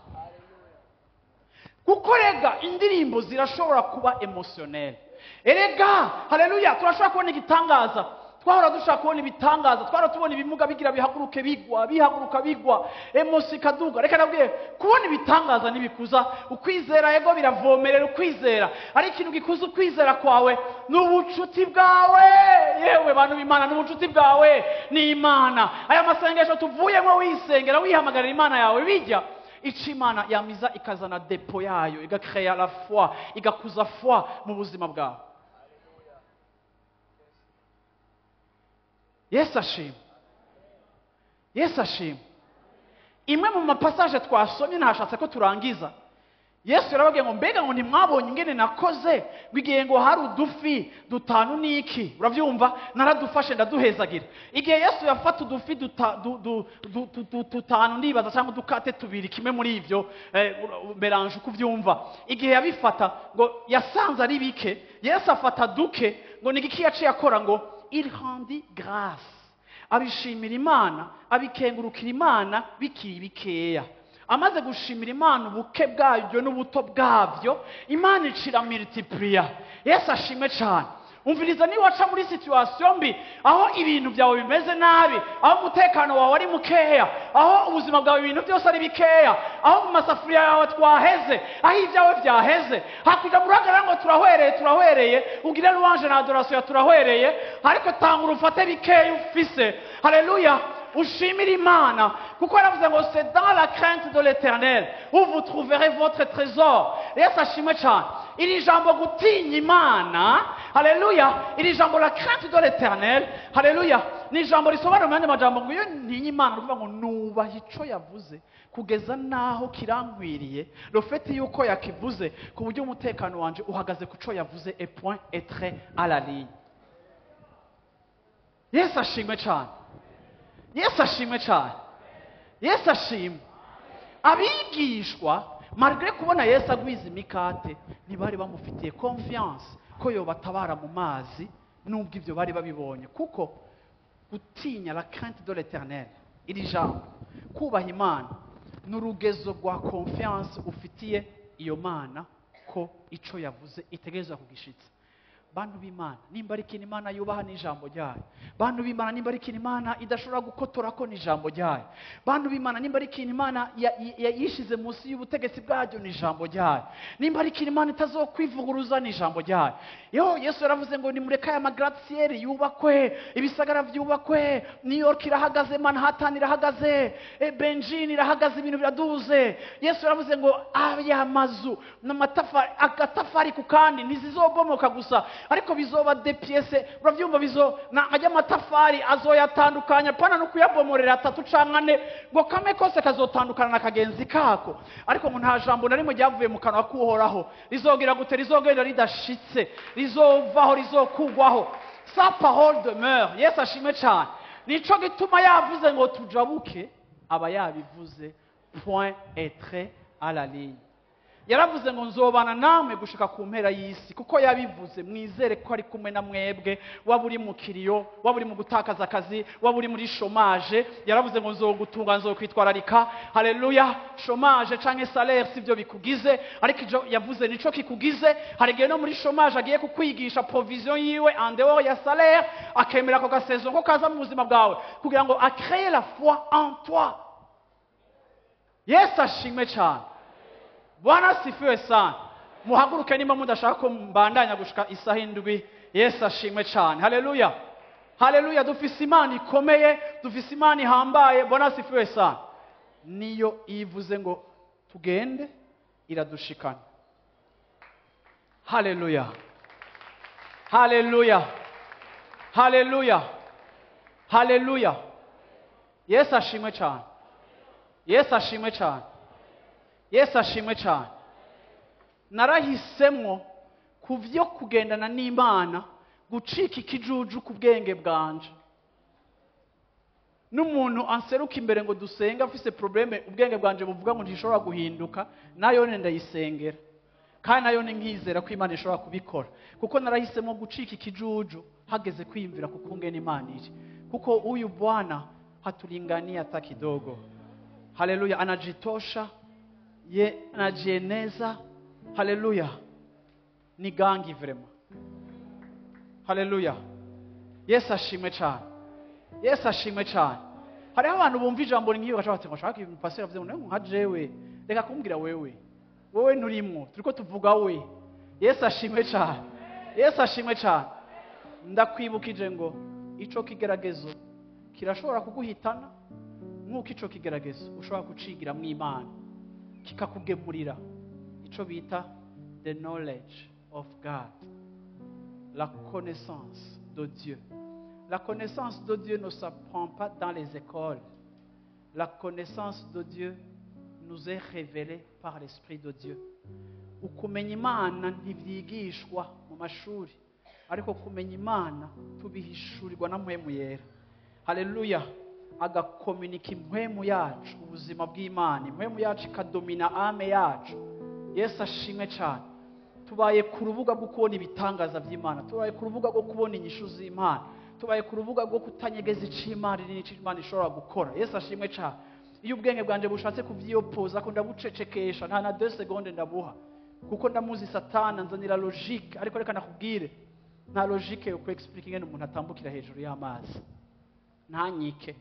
Kuko rega indirimbo zirashobora kuba émotionnel. Erega haleluya, turashobora kubona igitangaza. Twahora dushaka kubona ibitangaza, twahora tubona ibimuga bigira bihaguruke, bigwa, bihaguruka, bigwa, émotion ikaduga. Reka nabwiye, kubona ibitangaza ntibikuza ukwizera. Ego, biravomerera ukwizera, ariko ikintu gikuza ukwizera kwawe ni ubucuti bwawe. Yewe bantu b'Imana, ni ubucuti bwawe n'Imana. Aya masengesho tuvuyemo, wisengera, wihamagarira Imana yawe, bijya ico Imana yamiza ikazana dépôt yayo, igakeya la foi, igakuza foi mu buzima bwawe. Yesu ashima, Yesu ashima. Imwe mu ma passages twasomye, ntashatse ko turangiza, Yesu yarababwiye ngo: "Mbega ngo ntimwabonye ingene nakoze?" Ngo igihe ngo hari udufi dutanu n'iki, urabyumva, naradufashe ndaduhezagira. Igihe Yesu yafata udufi dutanu, ndibaza, cyangwa udukate tubiri, kimwe muri ibyo, mélange uko ubyumva, igihe yabifata ngo yasanze ari bike. Yesu afata duke, ngo ni igiki yaciye akora? Ngo il rendit grâce, abishimira Imana, abikengurukira Imana bikiri bikeya. Amaze gushimira Imana ubuke bwabyo n'ubuto bwabyo, Imana icira multiplier. Yesu ashimwe cyane. Umviriza, niba waca muri situation mbi, aho ibintu byawe bimeze nabi, aho umutekano wawe ari mukeya, aho ubuzima bwawe ibintu byose ari bikeya, aho mu masafuriya yawe twaheze, aho ibyawe byaheze, hakuja murahagarara ngo "Turahwereye, turahwereye", ugire louange na adoration ya "Turahwereye", ariko tangura ufate bikeya ufise, haleluya, ushimire Imana, kuko yaravuze ngo: "C'est dans la crainte de l'Éternel où vous trouverez votre trésor." Yesu ashimwe cyane. Iri jambo gutinya Imana, haleluya, iri jambo la crainte de l'Éternel, haleluya, ni ijambo risobanura mu yandi majambo ngo iyo ntinya Imana, ni ukuvuga ngo nubaha ico yavuze kugeza naho kirankwiriye, le fait yuko yakivuze, ku buryo umutekano wanje uhagaze ku co yavuze, et point et trait à la ligne. Yesu ashimwe cyane, Yesu ashimwe cyane, Yesu ashimwe. Abigishwa, malgré kubona Yesu agwiza imikate, ntibari bamufitiye confiance ko yobatabara mu mazi, nubwo ibyo bari babibonye. Kuko gutinya, la crainte de l'Éternel, iri jambo kubaha Imana, ni urugezo rwa confiance ufitiye iyo Mana ko ico yavuze itegerezwa kugishitsa. Bantu b'Imana, nimba ari ikintu Imana yubaha ni ijambo ryayo. Bantu b'Imana, nimba ari ikintu Imana idashobora gukotora ko ni ijambo ryayo. Bantu b'Imana, nimba ari ikintu Imana yishize munsi y'ubutegetsi bwaryo ni ijambo ryayo. Nimba ari ikintu Imana itazokwivuguruza ni ijambo ryayo. Yo Yesu yaravuze ngo nimureke aya ma gratte-ciel yubakwe, ibisagara vyubakwe, New York irahagaze, Manhattan irahagaze, Beijing irahagaze, ibintu biraduze. Yesu yaravuze ngo aya mazu n'amatafari, agatafari ku kandi ntizizobomoka gusa, ariko bizoba des pièces. Uravyumva, bizo na ajya amatafari azoyatandukanya, pana no kuyabomorera atatu canke ane, ngo kamwe kose kazotandukana na kagenzi kako. Ariko ngo nta jambo na rimwe ryavuye mu kanwa k'Uhoraho rizogira gute, rizogenda ridashitse, rizovaho, rizokugwaho. Sa parole demeure. Yesu ashimwe cyane. Nico gituma yavuze ngo tujabuke, aba yabivuze, point et trait à la ligne. Yaravuze ngo nzobana namwe gushika ku mpera y'isi. Kuko yabivuze, mwizere ko ari kumwe na mwebwe. Waba uri mu kiriyo, waba uri mu gutakaza akazi, waba uri muri chômage, yaravuze ngo nzogutunga, nzokwitwararika. Haleluya! Chômage canke salaire sivyo bikugize, ariko ivyo yavuze nico kikugize. Hari igihe no muri chômage agiye kukwigisha provision yiwe en dehors ya salaire, akemera ako gasezo ko kaza mu buzima bwawe kugira ngo a crée la foi en toi. Yesu ashimwe cyane. Bwana asifiwe sana. Muhaguruke nimba mudashaka ko mbandanya gushika isaha 7. Yesu ashimwe cyane. Haleluya, haleluya! Dufise Imana ikomeye, dufise Imana ihambaye. Bwana asifiwe sana. Niyo ivuze ngo tugende, iradushikana. Haleluya, haleluya, haleluya, haleluya! Yesu ashimwe cyane. Yesu ashimwe cyane. Yesu ashimwe cyane. Narahisemwo ku byo kugendana n'Imana gucika ikijuju ku bwenge bwanje. N'umuntu anseruka imbere ngo dusenge afise problème, ubwenge bwanje buvuga ngo ntishobora guhinduka, nayo ndayisengera, kandi nayo nkizera ko Imana ishobora kubikora, kuko narahisemo gucika ikijuju hageze kwiyumvira kuko ngene Imana iri, kuko huyu Bwana hatulingania hata kidogo. Haleluya! Anajitosha ye, anajieneza. Haleluya! Ni gangi vraiment. Haleluya! Yesu ashimwe cyane. Yesu ashimwe cyane. Hariho abantu bumva ijambo nk'iyo bagaca bati ngo shaka ibintu pastor yavuze ngo nka jewe, reka kumbwira wewe, wowe nturimwo, turiko tuvuga we. Yesu ashimwe cyane. Yesu ashimwe cyane. Ndakwibukije ngo ico kigeragezo kirashobora kuguhitana, nk'uko ico kigeragezo ushobora kucigira mu Imana kikakugemurira ico bita the knowledge of God, la connaissance de Dieu. La connaissance de Dieu ne s'apprend pas dans les écoles. La connaissance de Dieu nous est révélée par l'Esprit de Dieu. Ukumenya Imana ntibyigishwa mu mashuri, ariko kumenya Imana tubihishurirwa na Mpwemu Yera. Haleluya! Agakominika impwemu yacu ubuzima bw'Imana, impwemu yacu ikadomina âme yacu. Yesu ashimwe cyane. Tubaye ku rubuga rwo kubona ibitangaza by'Imana, tubaye ku rubuga rwo kubona inyishu z'Imana, tubaye ku rubuga rwo kutanyegeza icyo Imana iri n'icyo Imana ishobora gukora. Yesu ashimwe cyane. Iyo ubwenge bwanjye bushatse kubyiyopoza ko, ndabucecekesha, nta na 2 secondes ndabuha, kuko ndamuzi Satana nzanira logique. Ariko reka nakubwire, nta logique yo ku explique ingene umuntu atambukira hejuru y'amazi ntanyike,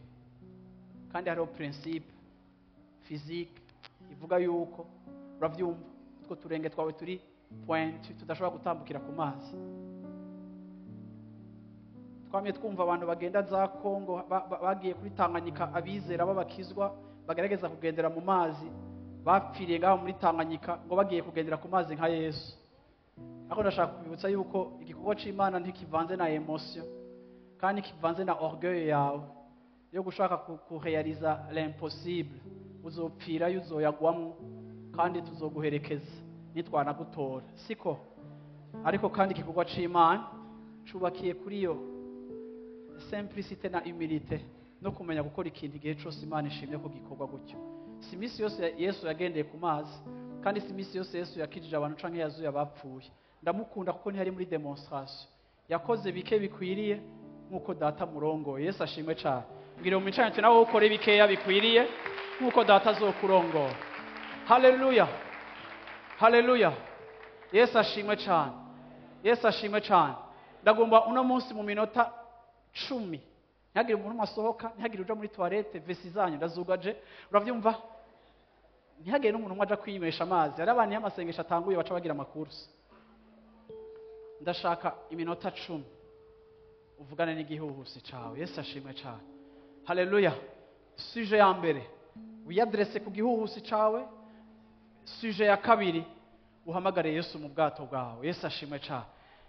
kandi hariho principe physique ivuga yuko, uravyumva, utwo turenge twawe turi pointu tudashobora gutambukira ku mazi. Twamye twumva abantu bagenda za Kongo, bagiye kuri Tanganyika, abizera b'abakizwa bagerageza kugendera mu mazi, bapfiriye ngaho muri Tanganyika ngo bagiye kugendera ku mazi nka Yesu. Ariko ndashaka kubibutsa yuko igikorwa c'Imana ntikivanze na émotion, kandi kivanze na orgueil yawe yo gushaka kurealiza l'impossible. Uzopfirayo, uzoyagwamwo, kandi tuzoguherekeza nitwanagutora siko. Ariko kandi igikorwa c'Imana cubakiye kuri iyo simplicité na humilité no kumenya gukora ikintu igihe cyose Imana ishimye ko gikorwa gutyo. Si iminsi yose Yesu yagendeye ku mazi, kandi si iminsi yose Yesu yakijije abantu canke yazuye abapfuye. Ndamukunda kuko ntiyari muri démonstration, yakoze bike bikwiriye nk'uko Data murongoye. Yesu ashimwe cyane. Mbwira mu micanyo nawe ukore bikeya bikwiriye nk'uko Data azokurongora. Haleluya, haleluya! Yesu ashimwe cyane. Yesu ashimwe cyane. Ndagomba uno munsi mu minota 10 ntihagire umuntu umwe asohoka, ntihagire uja muri toilette, vessie zanyu ndazugaje, uravyumva? Ntihagire n'umuntu umwe aja kwinywesha amazi. Hari abantu iyo amasengesho atanguye baca bagira amakursi. Ndashaka iminota 10 uvugane n'igihuhusi cawe. Yesu ashimwe cyane. Haleluya. Sujet ya mbere, wiyadresse ku gihuhusi cawe. Sujet ya kabiri, uhamagare Yesu mu bwato bwawe. Yesu ashimwe cyane.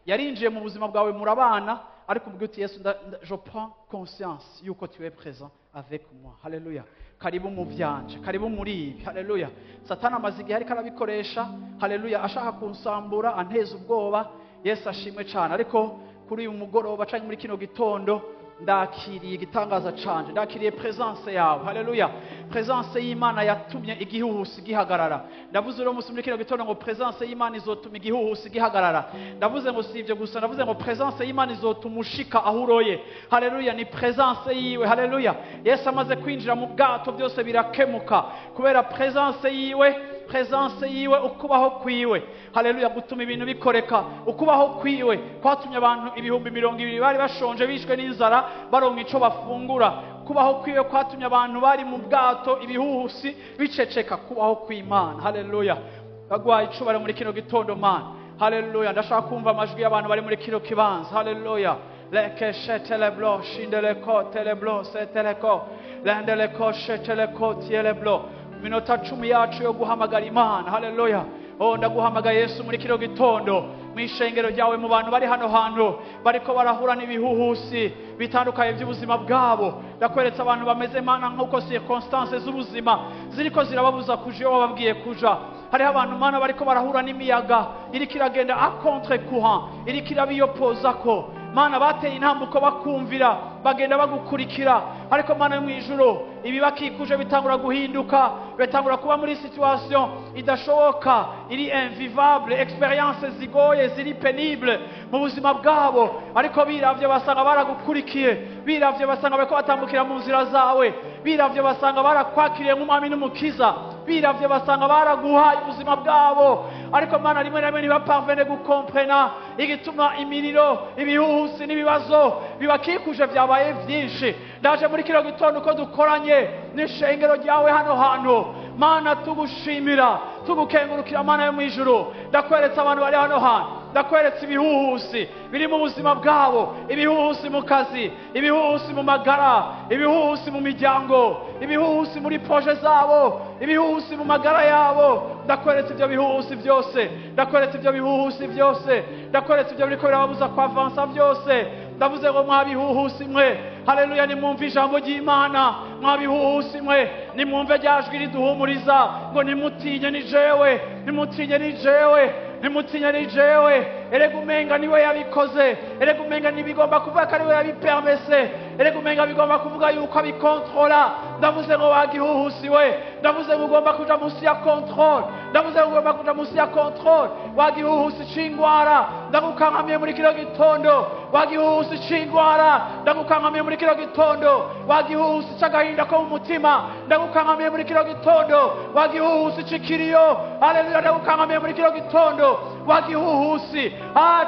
Yarinjiye mu buzima bwawe, murabana, ariko ubwira uti: "Yesu, je prends conscience yuko tu es présent avec moi." Haleluya. Karibu mu byanje, karibu muri ibi. Haleluya. Satani amaze igihe ariko arabikoresha, haleluya, ashaka kunsambura, anteza ubwoba. Yesu ashimwe cyane. Ariko kuri uyu mugoroba cyangwa muri kino gitondo, ndakiriye igitangaza canje, ndakiriye présence yawe. Haleluya. Présence y'Imana yatumye igihuhusi gihagarara. Ndavuze uno munsi muri kino gitondo ngo présence y'Imana izotuma igihuhusi gihagarara. Ndavuze ngo si ibyo gusa, ndavuze ngo présence y'Imana izotuma ushika aho uroye. Haleluya. Ni présence yiwe. Haleluya. Yesu amaze kwinjira mu bwato, byose birakemuka kubera présence yiwe. Présence yiwe, ukubaho kwiwe, haleluya, gutuma ibintu bikoreka. Ukubaho kwiwe kwatumye abantu 20,000 bari bashonje, bishwe n'inzara, baronka ico bafungura. Kubaho kwiwe kwatumye abantu bari mu bwato, ibihuhusi biceceka. Kubaho kw'Imana. Haleluya. Bagwaye icubaro muri kino gitondo, Mana. Haleluya. Ndashaka kumva amajwi y'abantu bari muri kino kibanza. Haleluya. Lekesheteleblo shindeleko teleblo seteleko lendeleko sheteleko tieleblo. Minota 10 yacu yo guhamagara Imana. Haleluya. Oh, ndaguhamagaye Yesu muri kino gitondo, mu ishengero ryawe, mu bantu bari hano hantu bariko barahura n'ibihuhusi bitandukanye by'ubuzima bwabo. Ndakweretse abantu bameze, Mana, nk'uko circonstances z'ubuzima ziriko zirababuza kuja iyo wababwiye kuja. Hariho abantu, Mana, bariko barahura n'imiyaga iriko iragenda à contre courant, iriko irabiyopozako. Mana, bateye intambuko bakumvira, bagenda bagukurikira, ariko Mana yo mu ijuru, ibibakikuje bitangura guhinduka, bitangura kuba muri situation idashoboka, iri invivable, expérience zigoye, ziri pénible mu buzima bwabo. Ariko biravye basanga baragukurikiye, biravye basanga bariko batambukira mu nzira zawe, biravye basanga barakwakiriye nk'umwami n'umukiza, biravye basanga baraguhaye ubuzima bwabo. Ariko Mana, rimwe na rimwe ntibaparvene gukomprena igituma imiriro, ibihuhusi n'ibibazo bibakikuje vyabaye vyinshi. Ndaje muri kino gitondo uko dukoranye n'ishengero ryawe hano hantu, Mana, tugushimira, tugukengurukira. Mana yo mu ijuru, ndakweretse abantu bari hano hantu, ndakweretse ibihuhusi biri mu buzima bwabo, ibihuhusi mu kazi, ibihuhusi mu magara, ibihuhusi mu miryango, ibihuhusi muri projets zabo, ibihuhusi mu magara yabo. Ndakweretse ibyo bihuhusi byose, ndakweretse ibyo bihuhusi byose, ndakweretse ibyo biriko birababuza kwavansa byose. Ndavuze ngo mwabihuhusi mwe, haleluya, nimwumve ijambo ry'Imana. Mwabihuhusi mwe, nimwumve rya jwi riduhumuriza ngo nimutinye, ni jewe, nimutinye, ni jewe, nimutinye, ni jewe. Erega umenga niwe yabikoze, erega umenga ntibigomba kuvuga ko ariwe yabipermese, erega umenga bigomba kuvuga yuko abikontrola. Ndavuze ngo wagihuhusi we, ndavuze ngo ugomba kuja munsi ya contrôle, ndavuze ngo ugomba kuja munsi ya contrôle. Wagihuhusi c'ingwara, ndagukankamiye muri kino gitondo. Wagihuhusi c'ingwara, ndagukankamiye muri kino gitondo. Wagihuhusi c'agahinda ko mu mutima, ndagukankamiye muri kino gitondo. Wagihuhusi c'ikiriyo, haleluya, ndagukankamiye muri kino gitondo. Wagihuhusi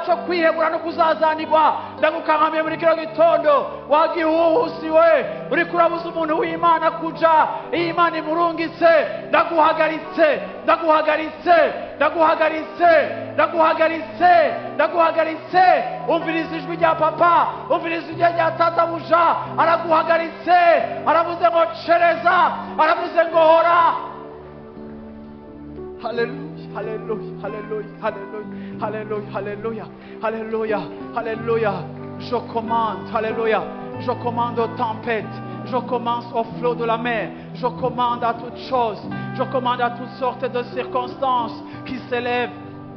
co kwihebura no kuzazanirwa, ndagukankamiye muri kino gitondo. Wagihuhusi we uriko urabuza umuntu w'Imana kuja iyo Imana imurungitse, ndaguhagaritse, ndaguhagaritse, ndaguhagaritse, ndaguhagaritse, ndaguhagaritse. Umviriza ijwi rya papa, umviriza ijwi rya tatabuja. Araguhagaritse, aravuze ngo cereza, aravuze ngo hora. Haleluya, haleluya, haleluya, haleluya, haleluya, haleluya, haleluya. Je commande, haleluya, je commande aux tempêtes, je commence au flot de la mer, je commande à toutes choses, je commande à toutes sortes de circonstances qui s'élèvent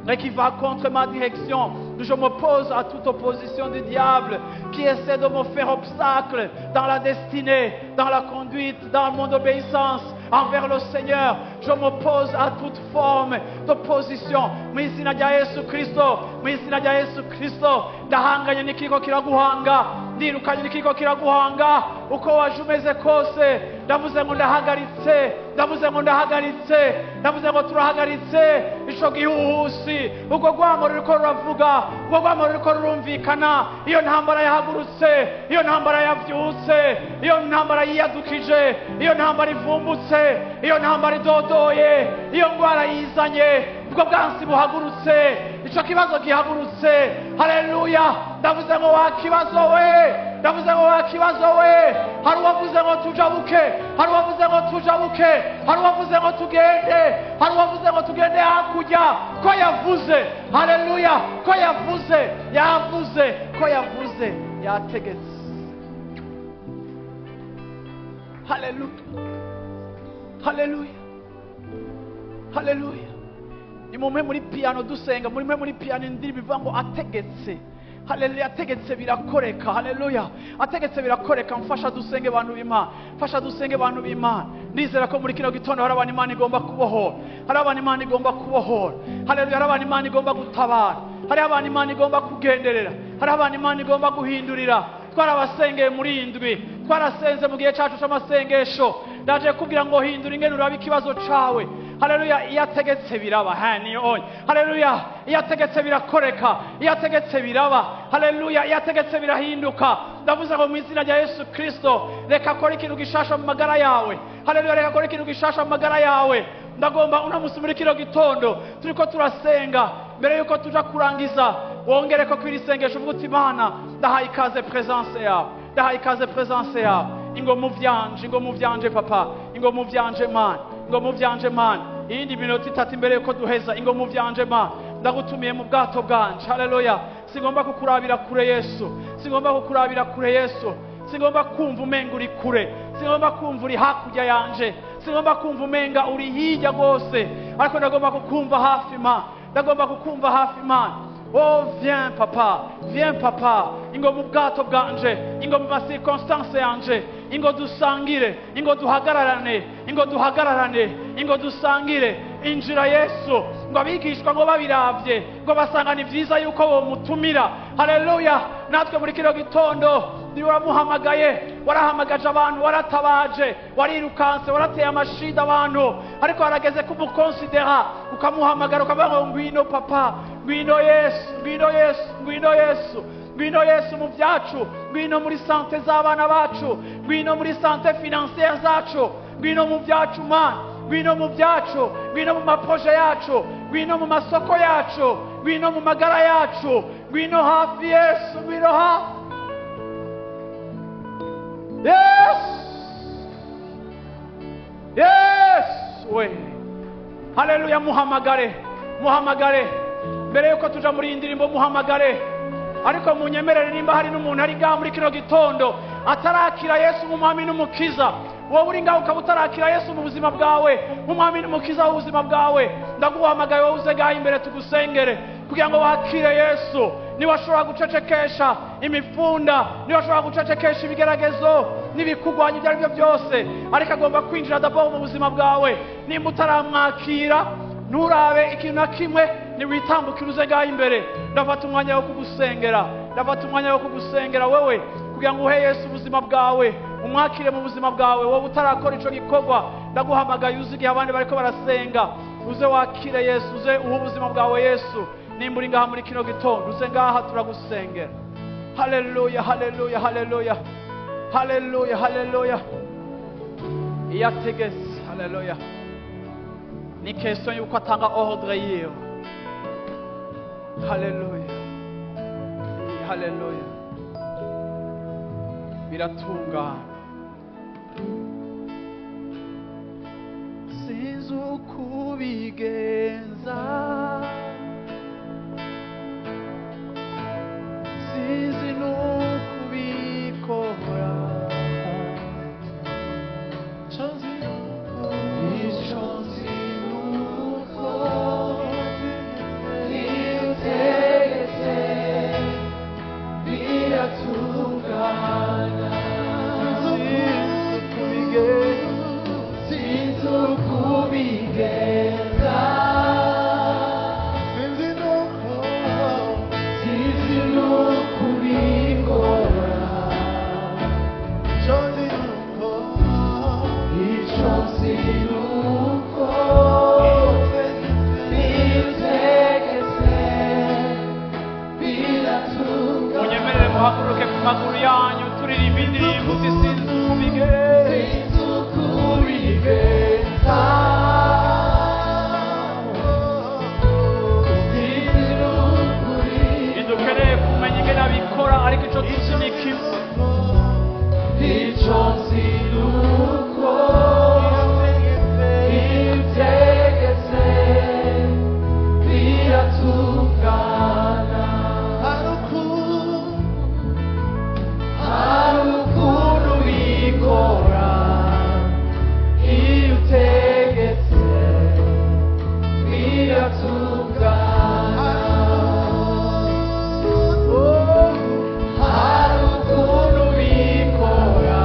et qui va contre ma direction. Je m'oppose à toute opposition du diable qui essaie de me faire obstacle dans la destinée, dans la conduite, dans mon obéissance envers le Seigneur. Je m'oppose à toute forme d'opposition. Mu izina rya Yesu Kristo, mu izina rya Yesu Kristo, ndahanganye n'ikiriko kiraguhanga, ndirukanye n'ikiriko kiraguhanga. Uko waje umeze kose, ndavuze ngo ndahagaritse, ndavuze ngo ndahagaritse, ndavuze ngo turahagaritse ico. Ico gihuhusi, ubwo rwamo ruriko ruravuga, ubwo rwamo ruriko rurumvikana, iyo ntambara yahagurutse, iyo ntambara yavyutse, iyo ntambara yiyadukije, iyo ntambara ivumbutse, iyo ntambara idodoye, iyo ngwara yizanye, ubwo bwansi buhagurutse, ico kibazo gihagurutse. Haleluya! Ndavuze ngo wa kibazo we, ndavuze ngo wa kibazo we. Hari uwavuze ngo tujabuke, hari uwavuze ngo tujabuke, hari uwavuze ngo tugende, hari uwavuze ngo tugende hakurya. Ko yavuze, haleluya, ko yavuze, yavuze, ko yavuze, yategetse. Haleluya, haleluya, haleluya. Ni mumwe muri piano dusenga, muri mwe muri piano indirimbo ivuga ngo ategetse. Haleluya, ategetse birakoreka. Haleluya, ategetse birakoreka. Mfasha dusenge bantu b'Imana, mfasha dusenge bantu b'Imana. Ndizera ko muri kino gitondo hari abantu Imana igomba kubohora, hari abantu Imana igomba kubohora. Haleluya, hari abantu Imana igomba gutabara, hari abantu Imana igomba kugenderera, hari abantu Imana igomba guhindurira. Twarabasengeye muri indwi, twarasenze mu gihe cyacu c'amasengesho. Ndaje kubwira ngo hindura ingene urabe ikibazo cawe. Haleluya, iyo ategetse biraba. Haleluya, iyo ategetse birakoreka, iyo ategetse biraba. Haleluya, iyo ategetse birahinduka. Ndavuze ngo mu izina rya Yesu Kristo, reka akore ikintu gishasha mu magara yawe. Haleluya, reka akore ikintu gishasha mu magara yawe. Ndagomba uno musi muri kino gitondo turiko turasenga, mbere yuko tuja kurangiza, wongere ko kwiri sengesho uvuga uti Imana, ndahaye ikaze presence yawe, ndahaye ikaze presence yawe. Ingo mu vyanje, ingo mu vyanje papa, ingo mu vyanje Mana, ingo mu vyanje Mana. Iyindi minota itatu imbere yuko duheza, ingo mu vyanje Mana, ndagutumiye mu bwato bwanje. Haleluya, singomba kukurabira kure Yesu, singomba kukurabira kure Yesu, singomba kumva umenga uri kure, singomba kumva uri hakurya yanje, singomba kumva umenga uri hirya rwose, ariko ndagomba kukumva hafi Mana, ndagomba kukumva hafi Mana. Oh, viens papa, viens papa, ingo mu bwato bwanje, ingo mu macirconstance yanje, ingo dusangire, ingo duhagararane, ingo duhagararane, ingo dusangire. Injira Yesu. Ngo abigishwa ngo babiravye, ngo basanga ni vyiza yuko bomutumira. Haleluya, natwe muri kino gitondo niba waramuhamagaye, warahamagaje abantu, waratabaje, warirukanse, warateye amashida abantu, ariko harageze kumukonsidera, ukamuhamagara ukavuga ngo ngwino papa, ngwino Yesu, ngwino Yesu, ngwino Yesu, ngwino Yesu mu byacu, ngwino muri sante z'abana bacu, ngwino muri sante financière zacu, ngwino mu byacu Mana, ngwino mu byacu, ngwino mu maproje yacu, ngwino mu masoko yacu, ngwino mu magara yacu, ngwino hafi Yesu, ngwino hafi Yesu, Yesu we. Haleluya, muhamagare, muhamagare mbere yuko tuja muri iyi ndirimbo, muhamagare. Ariko munyemerere, nimba hari n'umuntu ari ngaha muri kino gitondo atarakira Yesu nk'umwami n'umukiza, wowe uri ngaho ukaba utarakira Yesu mu buzima bwawe nk'umwami n'umukiza w'ubuzima bwawe, ndaguhamagaye wowe uze ngaha imbere tugusengere kugira ngo wakire Yesu. Niba ashobora gucecekesha imifunda, niba ashobora gucecekesha ibigeragezo n'ibikugwanya ibyo ari byo byose, ariko agomba kwinjira d'abord mu buzima bwawe. Nimba utaramwakira, nturabe ikintu na kimwe, niwitambukire uze ngaha imbere. Ndafata umwanya wo kugusengera, ndafata umwanya wo kugusengera wewe kugira ngo uhe Yesu ubuzima bwawe, umwakire mu buzima bwawe. Wowe utarakora ico gikorwa, ndaguhamagaye uze igihe abandi bariko barasenga, uze wakire Yesu, uze uhe ubuzima bwawe Yesu. Nimba uri ngaha muri kino gitondo, uze ngaha turagusengera. Haleluya, haleluya, haleluya, haleluya, haleluya. Iyo ategetse, haleluya, ni question yuko atanga ordre yiwe. Haleluya, haleluya, biratungana. Sinzi uko ubigenza, sinzi n'uko ubikora, ico nzi nuko iyo utegetse biratungana. Sinzi uko ubigenza, sinzi uko ubigenza, Turirimba indirimbo uti sinzi uko ubigenza. Ubigenza. Sinzi n'ukuri. Ntidukeneye kumenya ingene abikora, ariko ico tuzi ni kimwe. Icyo nzi ni uko itegetse biratungana. Hari ukuntu bikora iyo utegetse biratungana. Hari ukuntu bikora.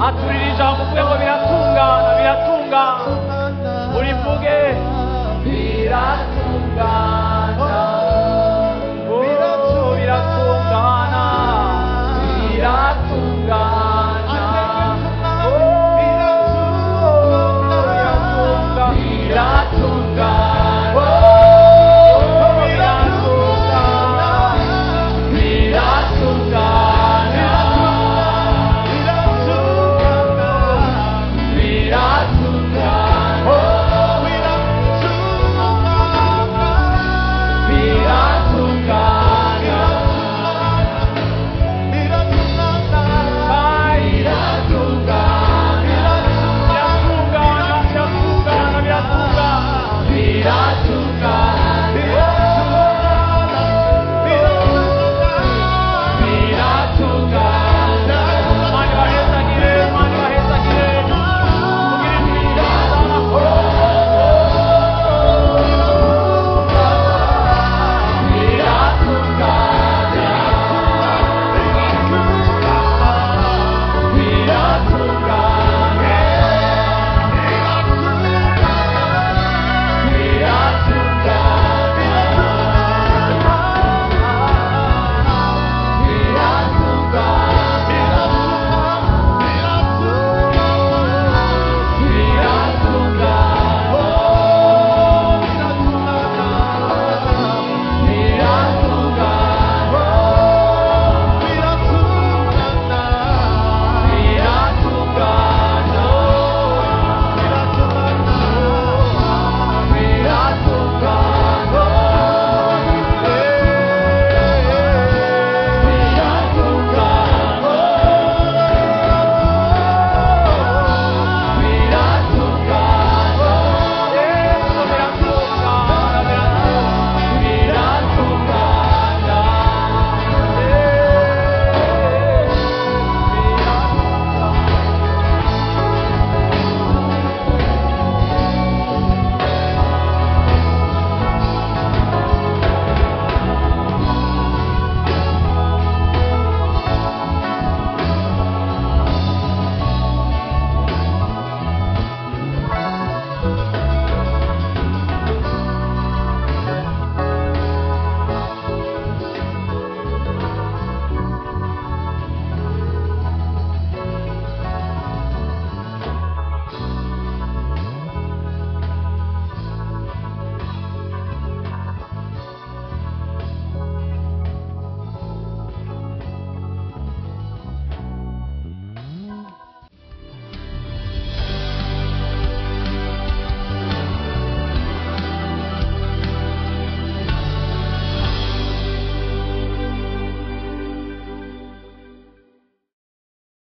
Aturira ijambo uvuge ngo biratungana, biratungana. Urivuge, biratungana.